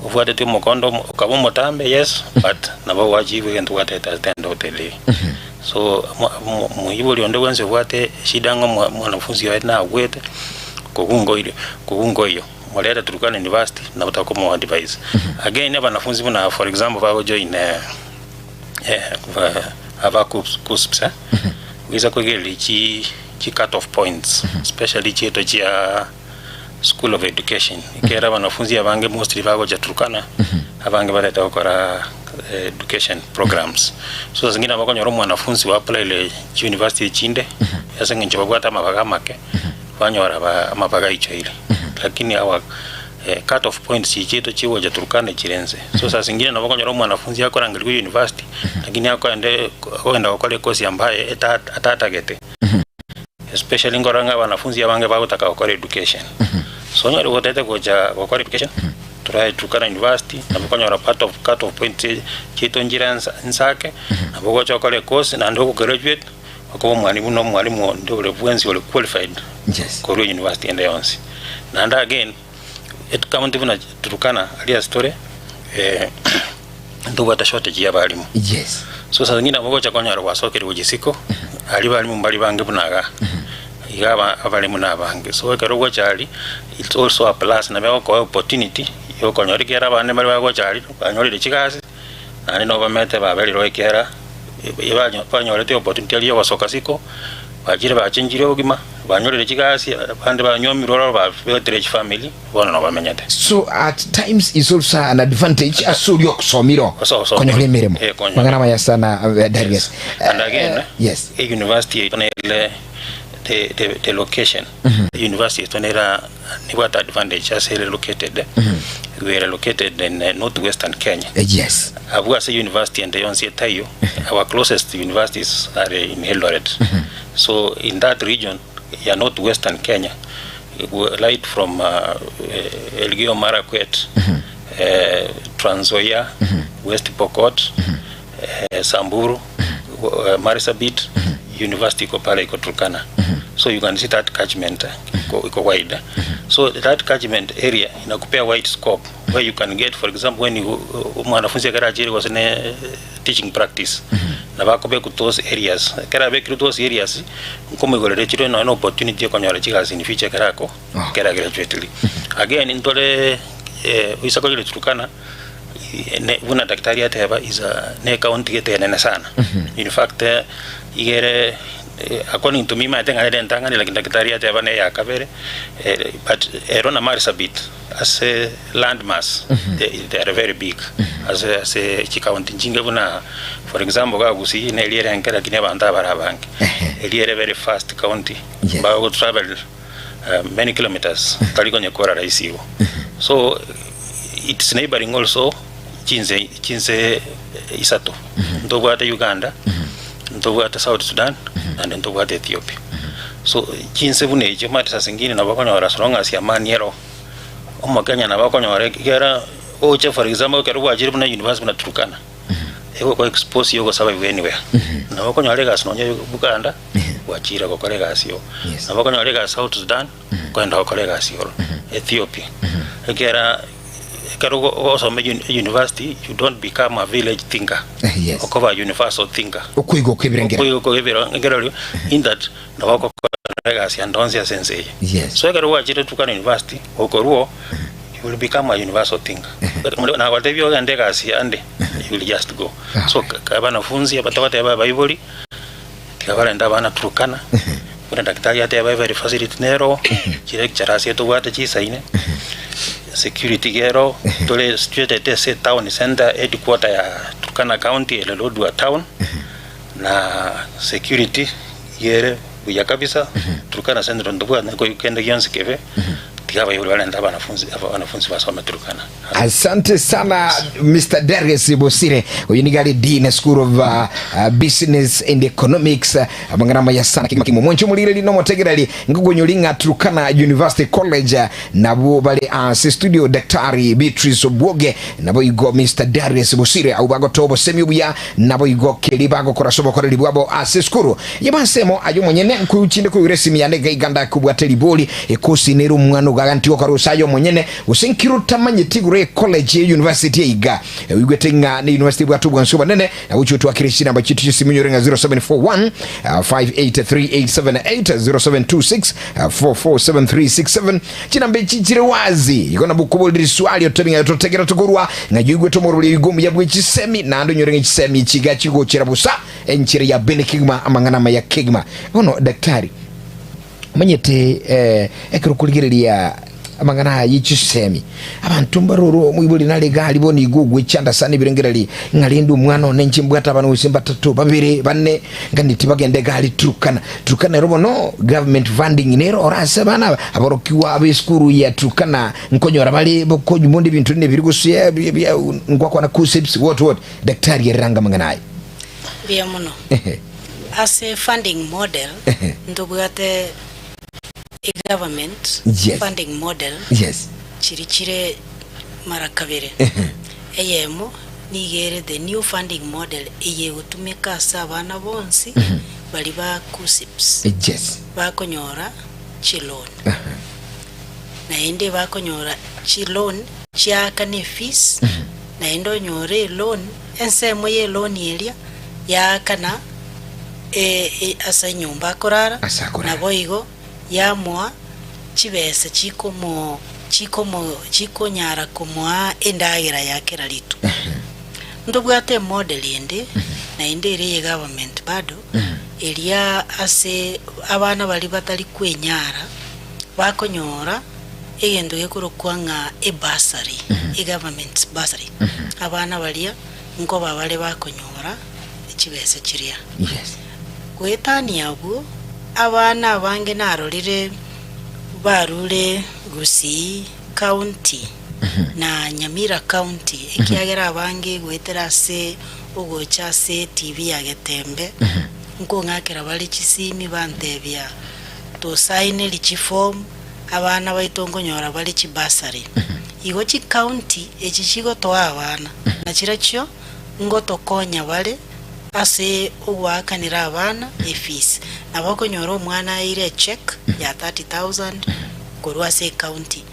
obwatete omokondo okaba omotambe yes, but nabo ogoachieve egento gwatete at the end of the day. So moibori onde bwensi obwate eshida ng'a omwanafunzi oye nagwete, kogungoire kogungoiyo, morete Turkana University nabo tokomoadvise. Again abanafunzi buna for example bagojoin. Aba KUCCPS goisa koigereria chi cut off points especially chiaito chia school of education ekiagera abanafunzi abange mostly bagocha Turkana abange barete gokora education programs. So saa zingine nabo okonyora omwanafunzi o applaire chiuniversity echinde ase eng'encho babwate amabaga amake banyora amabaga aichoire lakini our Cut off points chiaito chigocha Turkana chire inse. So saa zingine nabo okonyora omwanafunzi akorangerigwa university lakini akoende akogenda gokora ekosi ambaye eta atatagete. Especially nkorora ng'a abanafunzi abange bagotaka gokora education. So onyore gotete gocha gokora education try Turkana University nabo okonyora part of cut off points chiaito nchire inse ake nabo ogocha okore ekosi naende ogograduate okoba omwalimu buna omwalimu onde ore bwensi ore qualified korwa university ende yonsi. Naende again, ekaunti buna Turkana aria ase tore. Ntobwate shortage ya abalimu. Yes. So saa zingine nabo ogocha konyora gwasokerigwe chisiko, aria balimu mbari bange buna igaa, iga aba abalimu na abange. So ekero ogocha aria, it's also a plus nabo egokoa opportunity ya okonyora ekiagera abande mbare bagocha aria banyorire chigasi, naende nobamete baberire oo ekiagera banyorete opportunity aria ya ogosoka isiko, bachire bachenchire obogima, banyorire chigasi, abande banywomirwe ororo babetire chifamiri. bono nobamenyete. So at times is also an advantage ase oria okusomire oo Ase ogosoma. konyora emeremo. Eh, konyora. Mang'ana amaya sana eh, Darius. And again, Eh, yes. e university yaito nere the, the, the location university yaito nera nebwate advantage ase ere located we are located in eh, northwestern Kenya Eh, yes. abwo ase university ende yonsi etaiyo our closest universities are in Eldoret so in that region ya northwestern Kenya right from Elgeyo Marakwet, Trans Nzoia, West Pokot, Samburu, Marsabit, University iko pale iko Turkana. So you can see that catchment iko, iko wide. So that catchment area inakupea wide scope where you can get for example when you mwanafunzi ekero achire gose ne teaching practice nabo akobekwa those areas ekero abekirwe those areas nkomoigorera chire nonya na opportunity ekonyora chigasi in future ekero ako ekero agraduatire. Again ntore oise korire Turkana ne buna daktari ateba is a ne ecounty gete enene sana in fact iga ere according to me maete ng'a nere entang'ani lakini daktari ateba ne eya kabere but ero na Marsabit Ase land mass they are very big ase ase chikaunti nchinge buna for example iga Gusii na eria ere enke lakini abanto abare abange. Eria ere very fast county bago travel many kilometers tari konya kora rahisi igo. So its neighboring also chinse chinse isato ntobwate Uganda, ntobwate South Sudan naende ntobwate Ethiopia. So chinse buna echio omanyete saa zingine nabo okonyora as long as amani ero, omokenya nabo okonyora ekero oche for example ekero gwachire buna university buna Turkana, egoko expose yo gosurvive anywhere. Nabo okonyora egasi nonye Uganda, gwachire gokora egasi oo. Nabo okonyora egasi South Sudan, okogenda gokora egasi ororo. Ethiopia, ekiagera ekero ogosoma university you don't become a village thinker, Yes. okoba universal thinker. Okoigwa okw'ebirengero. Okoigwa okw'ebirengererio in that nabo ogokora egasi ande onsi ase ense eye. Yes. So ekero gwachire Turkana University, okorwa oo, you will become a universal thinker. Nagotebia ogende egasi ande, you will just go. So abanafunzi aba togoteba abaibori, tiga barente abana Turkana, buna daktari ateba every facility nero, chilecturers etobwate chisaine, security iga ero, tore situated ase etown center, headquarter ya Turkana county ere Lodwar town, na security iga ere buya kabisa, Turkana central ntobwate kende gionsi kebe, tiga abaibori barente abanafunzi abanafunzi basome Turkana. Asante sana Mr. Darius Bosire oyo nigo are Dean School of uh, uh, Business and Economics amang'ana amaya sana kegima kegima omwancho omorigereri na omotegereri nkogonyori ng'a Turkana University College nabwo bare ase studio Daktari Beatrice Obwoge nabo igo Mr. Darius Bosire abwo bagotoa obosemi obuya nabo igo keri bagokora ase obokoreri bwabo ase esukuru y'amasemo aye omonyene nkochinde koigora esimi yane iga iga ndakobwate ribori ekosi nere omwana ogaga ntigoka rose aye omonyene Gose nki rotamanyeti igoro y'ecollege ye university eiga? Oigwete ng'a ne university ebwate obwansu obonene, na gochia otwakere chinamba chiaito chi'esimu onyore ng'a 0741 583878, 0726 447367. Chinamba echi chire wazi. Igo nabo okoborera eswali otebi ng'a totegera tokorwa ng'a yoigwete omorobori oiga omuya bwe chisemi, naende onyore ng'a chisemi echi iga chigochera bosa enchera ya bene kegima amang'ana amaya kegima. Bono daktari, Omanyete ekero okorigereria amang'ana aya ye chisemi, abanto mbaroro omoibori nare iga aria bono igo ogwechanda sana ebirengererio ng'a rende omwana one inche mbwate abana gose mbatato, babere, bane, nganeti bagende iga aria Turkana. Turkana ero bono government funding nero ore ase abana aba, aborokigwa abe esukuru ya Turkana nkonyora bare bokonywa bonde ebinto rinde biri gose ngwakwana KUCCPS what what, daktari ereranga amang'ana aya. Mbuya mono. Ase funding model ntobwate egovernment Yes. funding model Yes. chiri chire mara kabere. Eyemo nigo ere the new funding model eye egotumeka ase abana bonsi baria ba KUCCPS Yes. bakonyora chiloan. Naende bakonyora chiloan chiaakana efees. Naende onyore eloan, ensemo y'eloan eria yaakana ase enyomba akorara, naboigo yamoa chibesa chikomo chikomo chikonyara komoa endagera ya kera rituko. Ntobwate emodel ende naende ere ye government bado, eria ase abana baria batari kwenyara bakonyora egento gekorokwa ng'a ebursary, egovernment bursary. Abana baria nkoba bare bakonyora chibesa chiria. Goetania abwo, abana abange narorire barure Gusii County na Nyamira County, ekiagera abange goetera ase ogocha ase etibi ya Getembe, nkong'akera bare chisimi bantebia tosaineri chiform, abana baito nkonyora bare chibursary. Igo chicounty echi chigotoa abana, na chirochio ngotokonya bare ase ogoakanera abana efees. Nabo okonyora omwana aeire echeque ya 30,000 korwa ase ecounty,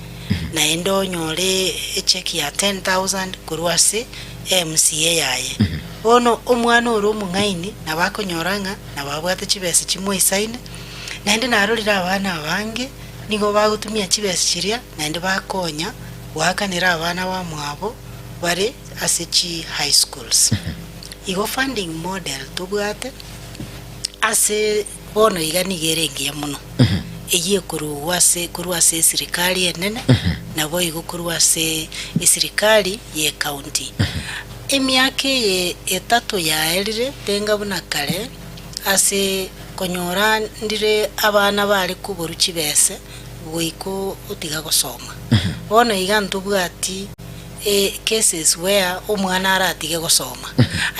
naende onyore echeque ya 10,000 korwa ase eMCA yaye. Bono omwana ore omong'aini nabo akonyora ng'a nabo abwate chibesa chimoisaine, naende narorire abana abange nigo bagotumia chibesa chiria naende bakonya goakanera abana bamwabo bare ase chi high schools. Igo funding model tobwate ase bono iga nigo ere engiya mono, eyio ekorugwa ase korwa ase esirikari enene, naboigo korwa ase esirikari ye ecounty. Emiaka eye etato yaerire tenga buna kare ase konyora ndire abana bare koborwa chibese goika otiga gosoma. Bono iga ntobwati cases where omwana aratige gosoma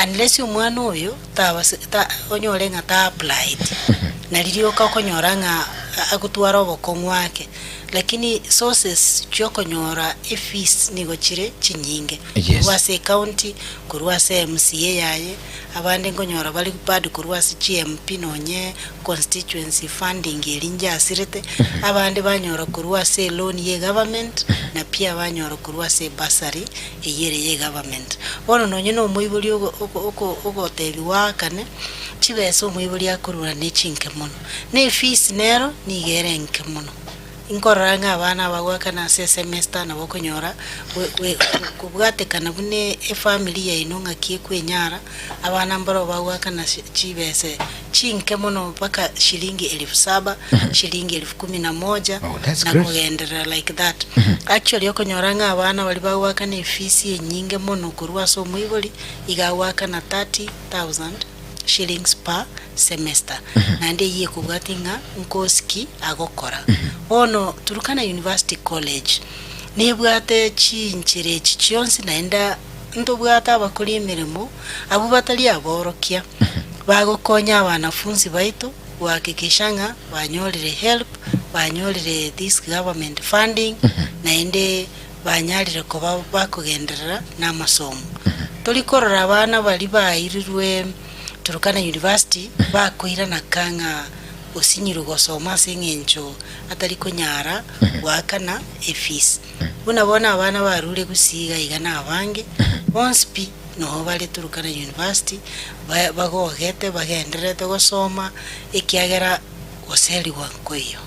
unless omwana oyo tabase ta onyore ng'a ta applied nari rioka okonyora ng'a agotwara obokong'u ake lakini sources chiokonyora efees nigo chire chinyinge Yes. korwa ase ecounty, korwa ase MCA yaye, abande nkonyora bare bado korwa ase chi MP nonye constituency funding eria inchasirete, abande banyora korwa ase eloan ye egovernment, na pia banyora korwa ase ebursary eyio ere ye egovernment. Bono nonye na omoibori ogo oko oko ogotebiwa aakane, chibesa omoibori akorwa ne chinke mono, na efees nero nigo ere enke mono. Nkorora ng'a abana abagoakana ase esemester nabo okonyora kobwatekana buna efamiri yaino ng'aki ekwenyara, abana mbarabwo bagoakana chibese chinke mono mpaka shilingi elfu saba, shilingi elfu kumi na moja, Oh, that's na great. kogenderera like that. Actually okonyora ng'a abana baria bagoakana efees enyinge mono korwa ase omoibori, iga agoakana 30,000 shillings per semester, naende eyio ekobwatia ng'a nkosi ki agokora. Bono Turkana University College nebwate chinchera echi chionsi naende ntobwate abakori emeremo abwo batari aborokia bagokonya abanafunsi baito gohakikisha ng'a banyorire help, banyorire this government funding naende banyarire koba bakogenderera namasomo. Tori korora abana baria bairirwe Turkana University bakoirana ka ng'a osinyirwe gosoma ase eng'encho atari konyara goakana efees. Buna bono abana barure gusii iga iga nabange, bonsi pi noho bare Turkana University bagogete bagendererete gosoma ekiagera goserigwa nkoiyo.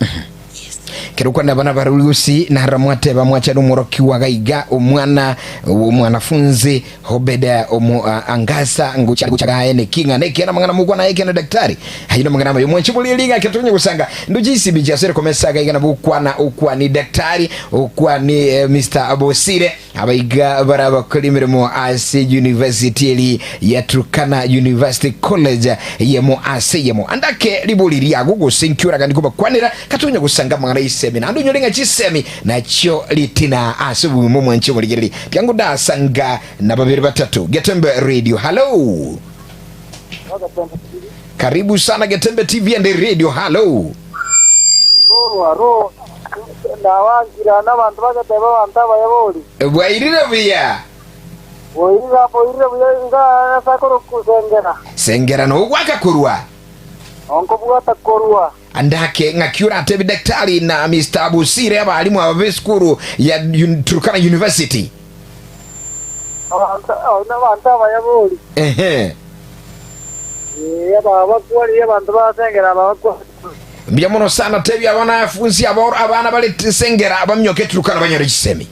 Kero kwane abana baruri gusii nara mwateba mwachana omworokigwa gaiga omwana omwanafunzi Hobeda omo uh, angasa ngucha gucha gaye ne kinga ne kena mangana mukwana yake na daktari hayino mangana mayo mwanchi buli linga ketonye gusanga nduchisi bijasere komesa gaiga na bukwana ukwani daktari ukwani eh, Mr. Bosire abaiga bara bakora emirimo ase university eri ya Turkana University College yemo ase yemo andake ribori riago gose nkioragani kobakwanera katonya gosanga amang'ana y'isemi naende onyore ng'a chisemi nachio ritina ase obogima omwanche omorigereria tiango ndasanga na babere batato Getembe Radio hallo karibu sana Getembe TV and Radio hallo Aro, nawankire nabanto bagateba abanto abaya bori. Bwairire buya. Boirire boirire buya iga ase akorokwa Sengera. Sengera nogwaka korwa. Onkobwata korwa. Andake ng'aki oratebie Daktari na Mister Bosire abalimu aba b'esukuru ya Turkana University. Abanto abwo nabanto abaya bori. Ehe. Ee, ababakwanirie abanto basengera ababakwanirie. Mbuya mono sana tebia abanafunsi aboro abana bare sengera bamioke Turkana banyore chisemi.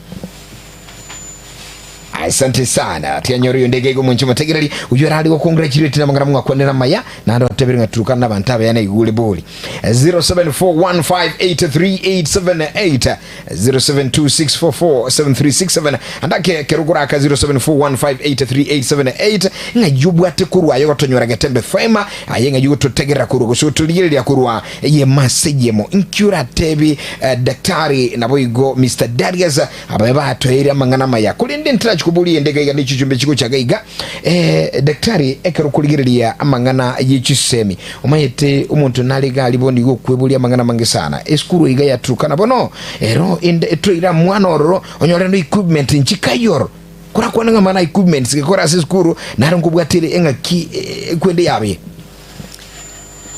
Asante sana tianyore oyo ndege igo monche motegereri uyo arari gokongratulate na mangana mwakwanera maya nando atebere ng'a Turkana nabanto abaya na igure bori 0741583878 0726447367 andake keruguraka 0741583878 ng'a yobwate korwa aye gotonyora getembe fema aye ng'a yogototegerera korwa gose gotorigereria korwa ye maseyemo nki oratebi eh, daktari naboigo Mr Darius abaye batoeire amang'ana amaya korende ntarachi koboria ende iga iga ne chichumbe chigochaga iga eh, daktari ekero okorigereria amang'ana ye chisemi Omanyete omonto nare iga aria bono igo okweboria amang'ana amange sana. Esukuru iga ya Turkana bono ero ende etoira mwana ororo onyore no equipment nchikaiyo oro. Korakwane ng'a mana equipments gekora ase esukuru naro nkobwate ere eng'aki ekwende yabe.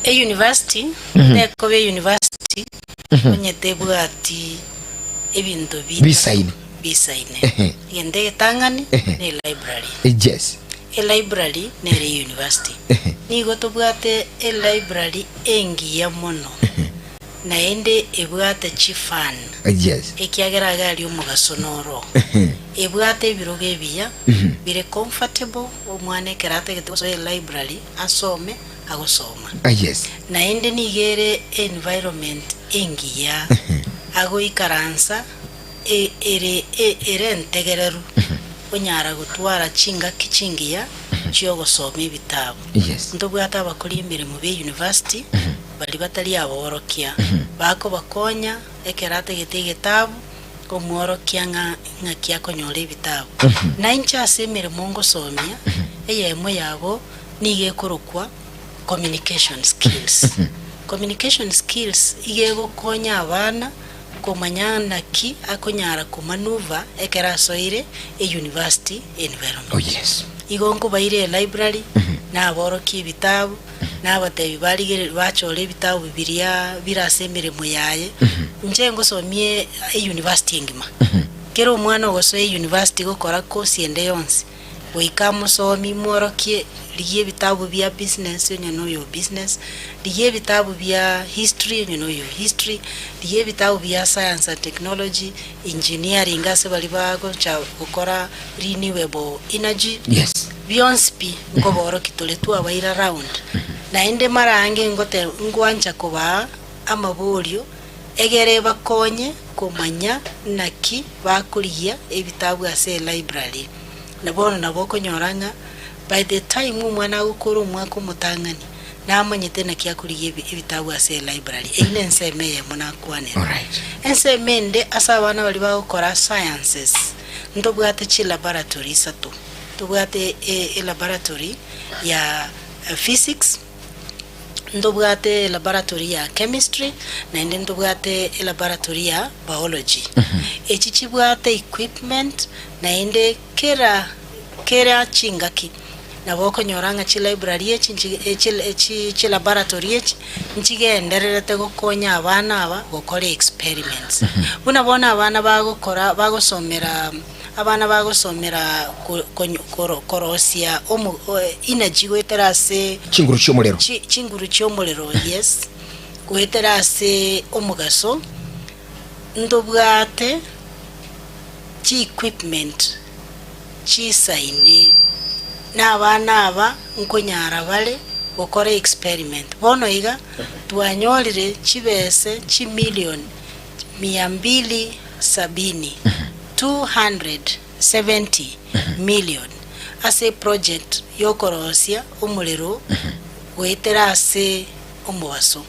Eyunivasiti tekoba eyunivasiti onye tebwati ebinto bitato Bisaine. bisaine. Ehe. Egento egetang'ani Ehe. ne elibrary. Yes. Elibrary nere eyunivasiti. Nigo tobwate elibrary engiya mono, naende ebwate chifan, Yes. ekiagera iga aria omogaso noro. Ebwate ebirogo ebiya, bire comfortable, omwana ekero atagete gosoa elibrary asome, agosoma. Yes. Naende nigo ere environment engiya, agoikaransa e- ere e- ere entegereru, onyara gotwara chingaki chingiya chi'ogosoma ebitabu. Yes. Ntobwate abakori emeremo be university baria batari aborokia, bakobakonya ekero atagete egetabu, omworokia ng'a ng'aki akonyora ebitabu. Na inche ase emeremo ngosomia, eyemo yabo nigo ekorokwa communication skills. Communication skills iga egokonya abana Komanya naki akonyara komanuva ekero asoire e-university environment. Oh yes. Igo nkobaire elibrary, naborokia ebitabu, nabatebi barigererie bachore ebitabu biria bire ase emeremo yaye. Inche ngosomie e-university engima. Kera omwana ogosoa e-university gokora course ende yonsi, Goika amosomi mworokie, rigia ebitabu bia business onye noyo o business, rigia ebitabu bia history onye noyo o history, rigia ebitabu bia science and technology, engineering ase baria bagocha gokora renewable energy, Yes. bionsi pi nkoborokia tore twabaira round. Naende mara ange ngote ngwancha kobaa amaborio egere bakonye komanya naki bakorigia ebitabu ase elibrary. Na bono nabo okonyora ng'a by the time omwana agokora omwaka omotang'ani, namanyete naki akorigia ebi ebitabu ase elibrary. Eyio nensemo eyemo nakwanera. Alright. Ensemo ende ase abana baria bagokora sciences, ntobwate chilaboratory isato. Ntobwate e elaboratory ya physics, Ntobwate elaboratory ya chemistry, naende ntobwate elaboratory ya biology. Echi chibwate equipment naende kera kera chingaki nabo okonyora ng'a chilibrary echi nchi echi echi chilaboratory echi nchigendererete gokonya abana aba gokora experiments. Buna bono abana bagokora bagosomera Abana bagosomera korosia energy goetera ase Chinguru chi'omorero. Chinguru chi'omorero, yes, goetera ase omogaso, ntobwate chi equipment chisaine, na abana aba nkonyara bare gokora experiment. Bono iga twanyorire chibese chimilion mia mbili sabini, 270 million, ase eproject yokorosia omorero goetera ase omobaso.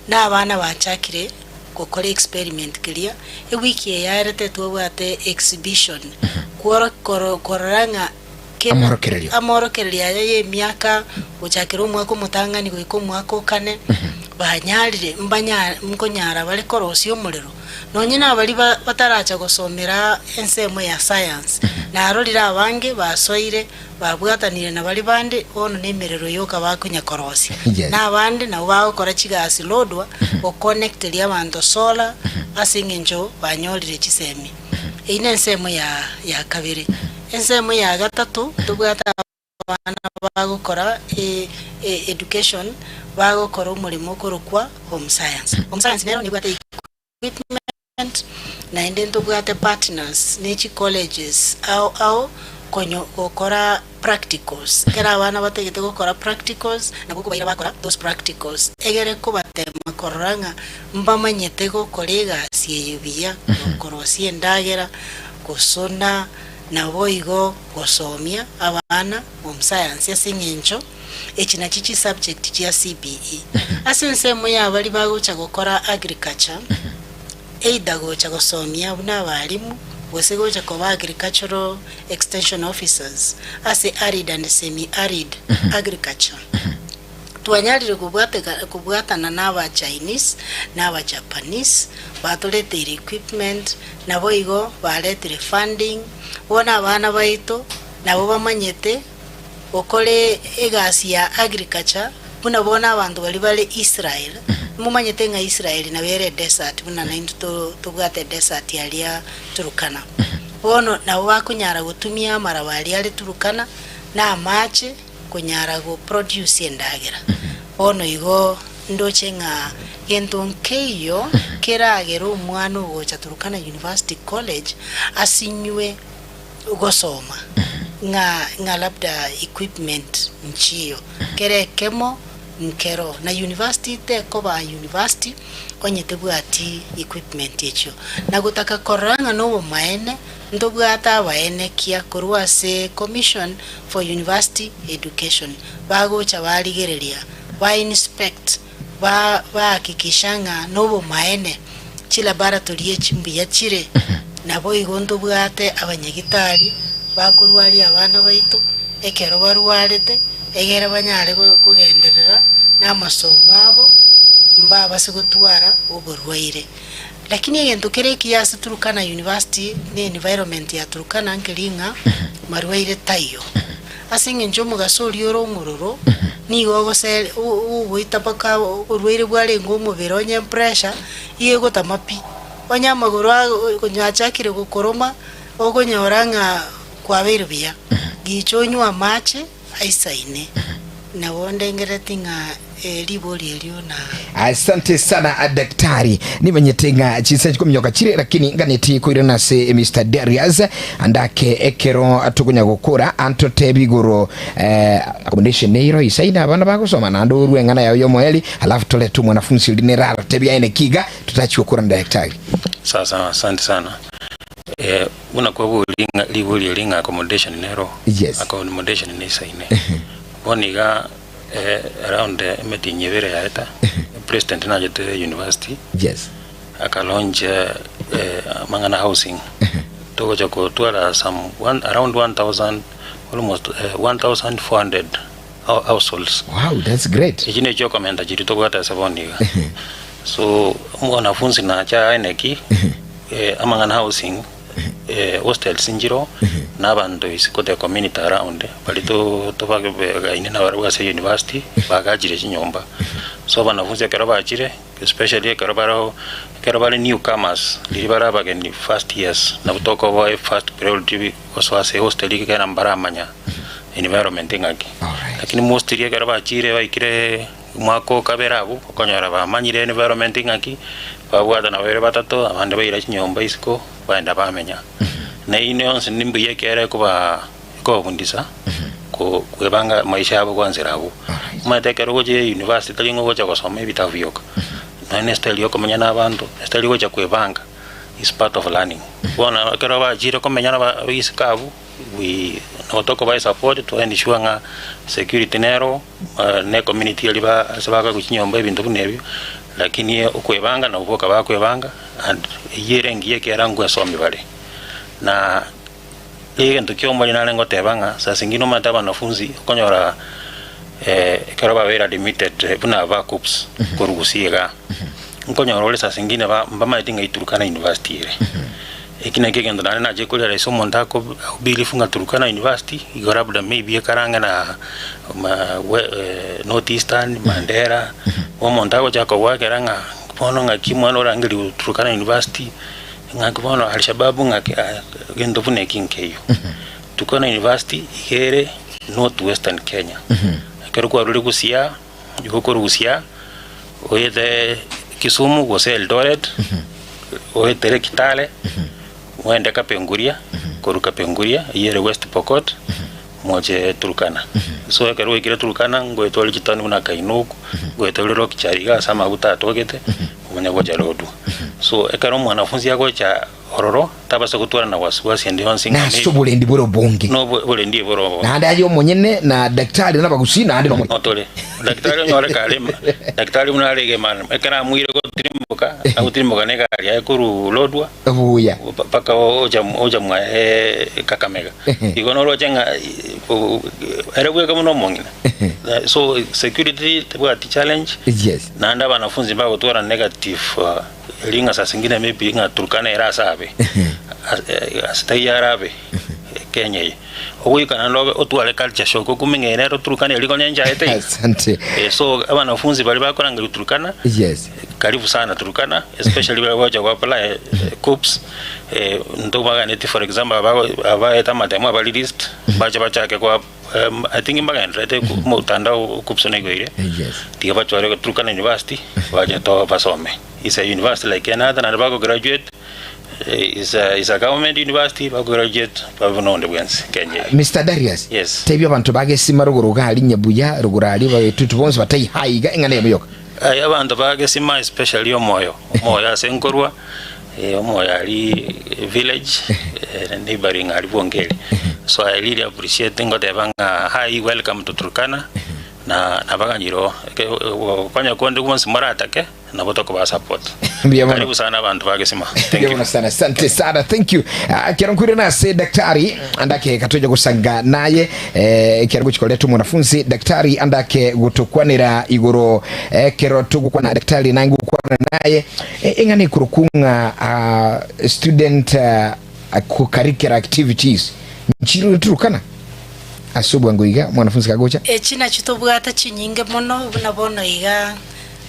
Na abana bachakire gokora experiment keria ewiki eye yaerete twabwate exhibition kworo korora ng'a kera Amorokererio. amorokererio aya y'emiaka gochakera omwaka omotang'ani goika omwaka o kane, banyarire mbanya nkonyara bare korosia omorero, nonye nabaria ba bataracha gosomera ensemo ya science, narorire abange basoire babwatanire na baria bande bono na emerero yoka bakonya korosia. Yes. Na abande nabo bagokora chigasi lodwa, goconnecteria abanto solar, ase eng'encho banyorire chisemi. Eyio nensemo ya ya kabere. Ensemo ya gatato tobwate abana bagokora education bagokora omoremo okorokwa home science. Home science nero nebwate equipment naende ntobwate partners ne chicolleges ao ao konyo gokora practicals. Ekero abana batagete gokora practicals nabo okobaira bakora those practicals egere kobatema korora ng'a mbamanyete gokora egasi eye buya, korosia endagera, gosona, naboigo gosomia abana home science ase eng'encho echi nachio chisubject chia CBE. Ase ensemo ya baria bagocha gokora agriculture, either gocha gosomia buna abalimu gose gocha koba agricultural extension officers ase arid and semi arid agriculture. Twanyarire kobwateka kobwatana na aba Chinese na aba Japanese batoreteire equipment naboigo baretire funding, bono abana baito nabo bamanyete gokora egasi ya agriculture buna bono abanto baria bare Israel, momanyete ng'a Israel nabo ere edesert buna naintwe to tobwate edesert aria Turkana. Bono nabo bakonyara gotumia amaraba aria are Turkana na amache. konyara go produce endagera. Bono igo ndoche ng'a gento nkeiyo keragere omwana ogocha Turkana University College asinywe gosoma ng'a ng'a labda equipment nchiyo. Kere ekemo nkero na university tekoba university onye tebwati equipment echio. Na gotaka korora ng'a nobomaene Ntobwate abaenekia korwa ase Commission for University Education bagocha barigereria, ba inspect, ba bahakikisha ng'a nobomaene chilaboratory echi mbuya chire, naboigo ntobwate abanyagitari bakorwaria abana baito ekero barwarete egere banyare kogenderera namasomo abo mbabase gotwara oborwaire. Lakini egento kere ekiya ase Turkana University ne environment ya Turkana nkeri ng'a marwaire taiyo. Ase eng'encho omogaso oria ore omororo nigo ogose ogoita mpaka oborwaire bwarenge omobere onye pressure igo egotama pi. Onye amagoro konya achakire gokoroma okonyora ng'a kwabeire buya. Gicha onywe amache. Aisaine. Nabo ndengereti ng'a ribori erio na. Asante sana daktari nimanyete ng'a chinsa chikominyoka chire lakini nganeti koirana ase Mister Darius andake ekero tokonya gokora antotebi igoro eh, accommodation neiro isaine abana bagosoma naende orue eng'ana yao yomoeri alafu torete omwanafunsi oria nere arotebi aye neki iga totachia gokora na daktari. Sasa asante sana. Eh, buna kwaboria ng'a ribori eri ng'a accommodation nero, Yes. accommodation neisaine. Bono iga eh, around emetienyi ebere yaeta, president nachete university, Yes. aka launch eh, amang'ana housing. Togocha kotwara some one, around 1000 almost eh, 1400 hou- households. Wow, that's great. Echi nechio okomenta chiria tobwate ase bono iga. So omwanafunzi nacha aeneki amang'ana housing hostels nchiroo na abanto isiko the community around baria tobabegaine nabarabwo ase university bagachire chinyomba. So abanafunzi ekero bachire especially ekero baroo ekero bare new comers riria bare abageni first years nabo tokoboa first priority gosoa ase hostel ekero mbaramanya environment ng'aki. Lakini mostly ekero bachire baikire. Omwaka o kabere abwo okonyora bamanyire environment ng'aki, babwatana babere batato, abande baira chinyomba isiko, baenda bamenya. Na eyio yonsi nimbuya ekiagera ekoba ekobabundisa ko kwebanga maisha yabo kwanzera abwo. Omanyete ekero ogochia university tari ng'a ogocha gosoma ebitabu bioka, nonya na estyle ya okomenya na abanto, estyle ya ogocha kwebanga is part of learning. Bono ekero bachire komenya na ba isiko abwo, we nabo tokobae esupport to ensure ng'a security nero. Ne community eria ba ase bakaigwa chinyomba ebinto buna ebio, lakini okwebanga nabo boka bakwebanga and eyio ere engiya ekiagera ngwesomi bare. Na egento kia omoriri nare ngoteba ng'a saa zingine omanyete abanafunzi okonyora ekero babeire admitted buna ba KUCCPS korwa gusii igaa, nkonyora ore saa zingine ba mbamaeti ng'a Turkana University ere. Eki nakio egento naende nachire korealize omonto ako believe ng'a Turkana University igo labda maybe ekare ang'e na ma we North Eastern, Mandera, omonto agochaka goakera ng'a bono ng'aki omwana orangeria Turkana University, ng'aki bono Alshababu ng'aki aya, egento buna eki nkeiyo. Turkana University iga ere North Western Kenya. Ekero kwarure Busia, igo okorwa Busia oete Kisumu gose Eldoret, oetere Kitale, ogende Kapenguria, korwa Kapenguria eywo ere West Pokot, moche Turkana. So ekero gwaikire Turkana, ngoeta ore chitaoni buna Kainuk, ngoeta ore Lokichar iga ase amaguta atogete, omanye gocha Lodwar. So ekero omwanafunzi agocha ororo, tabasa gotwara na wasiwasi ende yonsi ng'a Nase maybe oborendi bore obonge. no oborendi bore obonge. Naende aye omonyene na daktari nabagusii naende nomo. Notore. Daktari onyore kare daktari buna arege man ekero amuire gotirimboka, agotirimboka na egari yaye korwa Lodwar. Buya. Mpaka ocha ocha mwaye Kakamega. Igo noroche ng'a ere bweka buna omong'ina. So security tebwati challenge. Yes. Naende abanafunzi mbagotwara negative eri ng'a saa zingine maybe ng'a Turkana ere ase abe. Ase taiyo arabe Kenya eye. Ogoika naende obe otware culture shock okume ng'a ere ero Turkana eri konya enchaete iga. Asante. So abanafunzi baria bakorangeria Turkana. Yes. Karibu sana Turkana especially baria bagocha go apply KUCCPS ntobaganeti for example abaete amatemo aba released bache bachake go I think mbagendererete omotandao o KUCCPS naigoire tiga bachore Turkana University bache to basome. Is a university like any other naende bago graduate is a is a government university bago graduate babe buna onde bwensi Kenya eye. Mister Darius, Yes. tebia abanto bagesima rogoro iga aria nyabuya rogoro aria bagetutu bonsi bataihaye iga eng'ana eyemo yoka. Aye abanto ba gesima especially omoyo, omoyo ase nkorwa, omoyo aria village, neighboring aria Bwongeri. So I really appreciate ngoteba ng'a hi welcome to Turkana, na nabaganyire oo, gokonya konde gwonsi moratake. Nabo tokobaa support. Mbuya mono. Karibu sana abanto ba Gesima. Thank Mbuya you. mono sana asante sana thank you Ah, kero nkwire nase daktari andake katoja gosanga naye eh, kero gochikoreta omwanafunzi daktari andake gotokwanera igoro eh, kero togokwana daktari nange gokwana naye eh, eng'ana ekoroku ng'a ah, student ah, co-curricular activities nchiro turukana ase obwango iga mwanafunzi kagocha Echi nachio tobwate chinyinge mono buna bono iga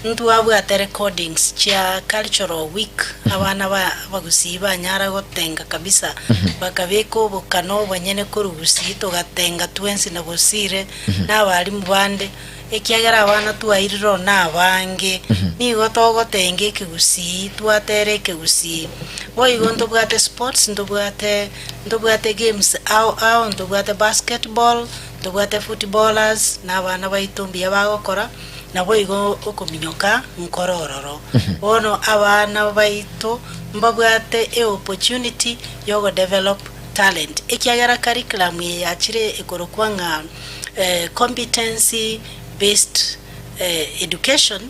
Ntwabwate recordings chia cultural week abana ba abagusii banyara gotenga kabisa bakabeka obokano obonyene korwa gusii togatenga twensi na Bosire na abalimu bande ekiagera abana twairire one abange nigo togotenga ekegusii twatera ekegusii. Boigo ntobwate sports ntobwate ntobwate games ao ao ntobwate basketball ntobwate footballers na abana baito mbuya bagokora. Naboigo okominyoka nkore ororo. Bono abana baito mbabwate eopportunity yogodevelop talent, ekiagera curriculum eye yachire ekorokwa ng'a competency based education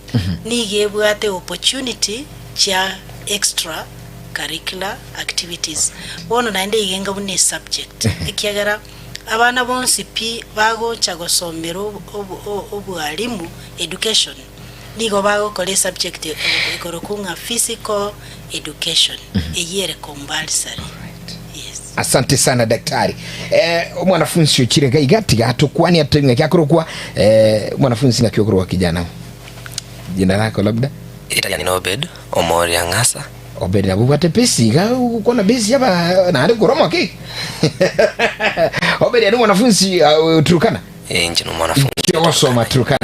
nigo ebwate opportunity chia extra curricular activities. Bono naende iga enga buna esubject ekiagera. Abana bonsi pi bagocha gosomera obwalimu, education, nigo bagokora esubject ekorokwa ng'a physical education, eyio ere compulsory. Yes. Asante sana daktari. Eh, omwanafunsi ochire iga iga tiga atokwanie atobe ng'aki akorokwa eh, omwanafunsi ng'aki okorokwa kijana jina lako labda Italian ni Obed Omoria Ng'asa. Obed nabo obwate pesi iga ogokwana besi aba naende koromoka iga Obed ari mwanafunzi uh, Turkana Eh, inche nomwanafunzi Inche ogosoma Turkana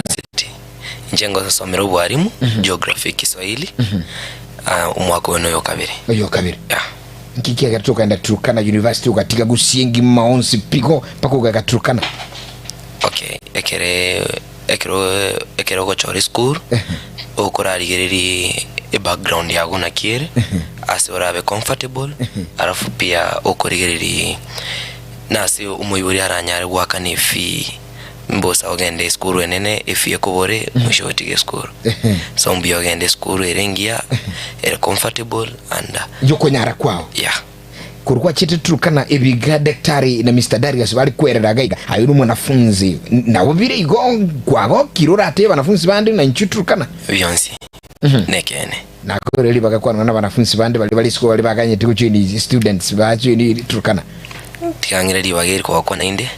inche ngosomera obwarimu geography Kiswahili ah, omwaka oyo noyo kabere oyo kabere nki kiagera tokagenda Turkana University ogatiga gusii engima onsi pigo mpaka ogaka Turkana okay ekere ekero ekero ogochora esukuru okorarigereria ebackground yago naki ere ase orabe comfortable alafu pia okorigereria nase omoibori aranyare goakana efee mbosa ogende esukuru enene efee ekobore mwisho otige esukuru so mbuya ogende esukuru ere engiya ere comfortable and yokonyara kwao yeah. Korwa gwachete Turkana ebiga Daktari na Mister Darius bare kwerera iga iga, aye ore omwanafunzi, nabo bire igo kwagokire oratebie abanafunzi bande ng'a inchuo Turkana. Bionsi nekeene. Nakoire ribaga kwanwa nabanafunzi bande baria bare isiko baria baganyete gojoin students bajoin Turkana. Tiga ng'ire ribaga eri kogokwana inde,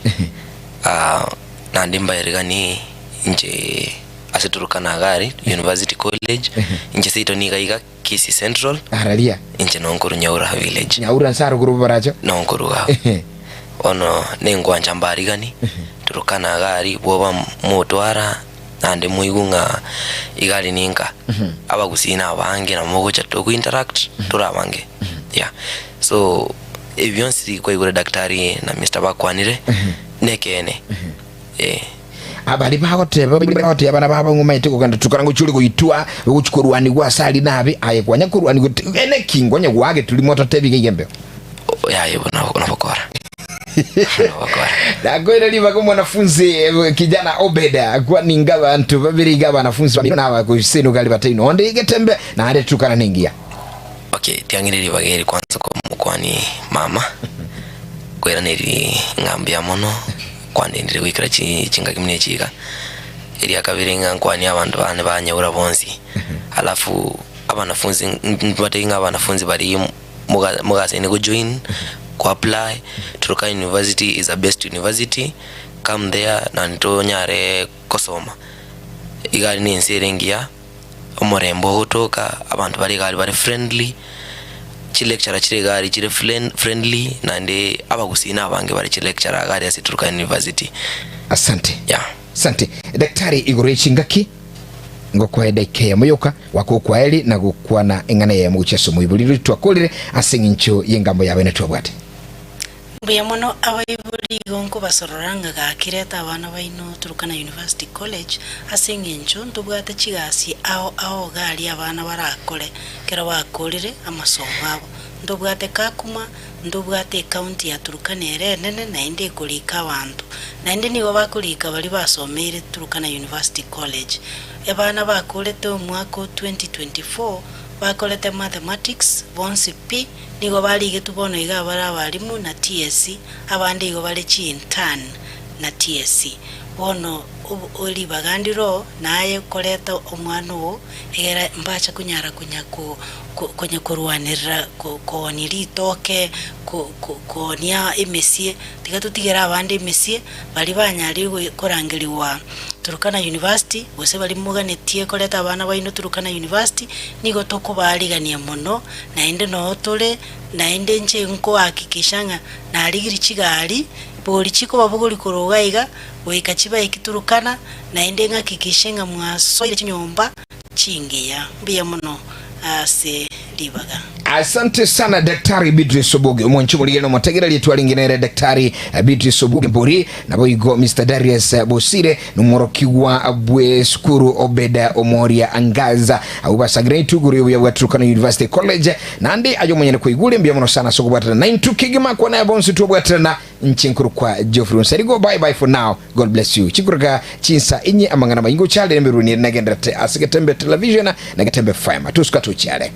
naende mbaereganie inche ase Turkana iga aria, University College, inche seito niga iga. Kisii Central, Araria. inche nonkoru Nyaura Village. Nyaura nse arogoro baracho. Nonkoru iga. Bono nengwancha mbarigani, Turukana iga aria bwoba motwara naende moigwe ng'a iga aria ninka. Abagusii nabange nabo mogocha togo interact tore abange. Yeah. So ebi bionsi kwaigure daktari na Mister bakwanire nekeene. Eh. Abaria bagoteba bagotebia abana babo ng'a omaete kogenda Turkana ngochia ore goitwa, ogochia korwanigwa ase aria nabe, aye kwanya korwanigwa ti ene ki ngonya goagetwe rimo ototebi iga iga embeo. Yaye bo nabo nabokora. Nabokora. Nakoire ribaga omwanafunzi eh, kijana Obed kwaninga abanto babere iga abanafunzi bamino na abagosenuka gari bataino onde igetembe naende Turkana nengiya. Okay, tiang'ire ribaga eri kwanza komokwani mama, koiraneri ng'a mbuya mono. Kwandendire goikera chingaki buna echi iga, eria kabere ng'a nkwanie abanto bane banyeura bonsi, alafu abanafunzi mbatebie ng'a abanafunzi baria moga mogasaine go join, ko apply, Turkana University is a best university, come there naende tonyare kosoma. Iga aria na ense ere engiya. Omorembe ogotoka, abanto bare iga aria bare friendly, chilecturer chire iga aria chire friendly, naende abagusii na abange bare chilecturer iga aria ase Turkana University. Asante. Yeah. Asante. Daktari igoro ye chingaki ngokoe edaika eyemo yoka gwaka okwaeri na gokwana eng'ana eyemo gochia ase omoibori riria twakorire ase eng'encho y'engambo y'abene twabwate. Mbuya mono abaibori igo nkobasorora ng'a gaki reta abana baino Turkana University College ase eng'encho ntobwate chigasi ao ao iga aria abana barakore ekero bakorire amasomo abo. Ntobwate Kakuma, ntobwate ecounty ya Turkana ere enene naende ekorika abanto. Naende nigo bakorika baria basomeire Turkana University College. Abana bakorete omwaka o 2024 bakorete Mathematics bonsi pi. Nigo barigetwe bono iga abare abalimu na TSC, abande igo bare chiintern na TSC. Bono ribaga ndiro naye koreta omwana oo egera mbacha konyara konya konya korwanerera koonia ritoke, koonia emesie, tiga totigere abande emesie baria banyarire korangerigwa Turkana University gose baria moganetie koreta abana baino Turkana University, nigo tokobaarigania mono. Naende noo tore, naende inche nkohakikisha ng'a narigirie chigari, bori chikobabogoria korwa iga iga, goika chibaiki Turkana, naende ng'akikishe ng'a mwasoire chinyomba chingiya. Mbuya mono ase ribaga. Asante sana Daktari Beatrice Obuge omwanchi omorigeri na omotegereri twarenge nere Daktari Beatrice Obuge Mbori naboigo Mister Darius Bosire nomworokigwa bw'esukuru Obed Omoria Angaza Abwo basagire intwe igoro y'obuya bwa Turkana University College, naende aye omonyene kwaigure mbuya mono sana ase okobwaterana naintwe kegima kwana ya bonsi twabwaterana inche nkorokwa Geoffrey Onsarigo bye bye for now God bless you chikoroka chinsa inye amang'ana maingo ochare emerwani ere nagenderete ase Getembe Television na Getembe FM tosuka tochiare.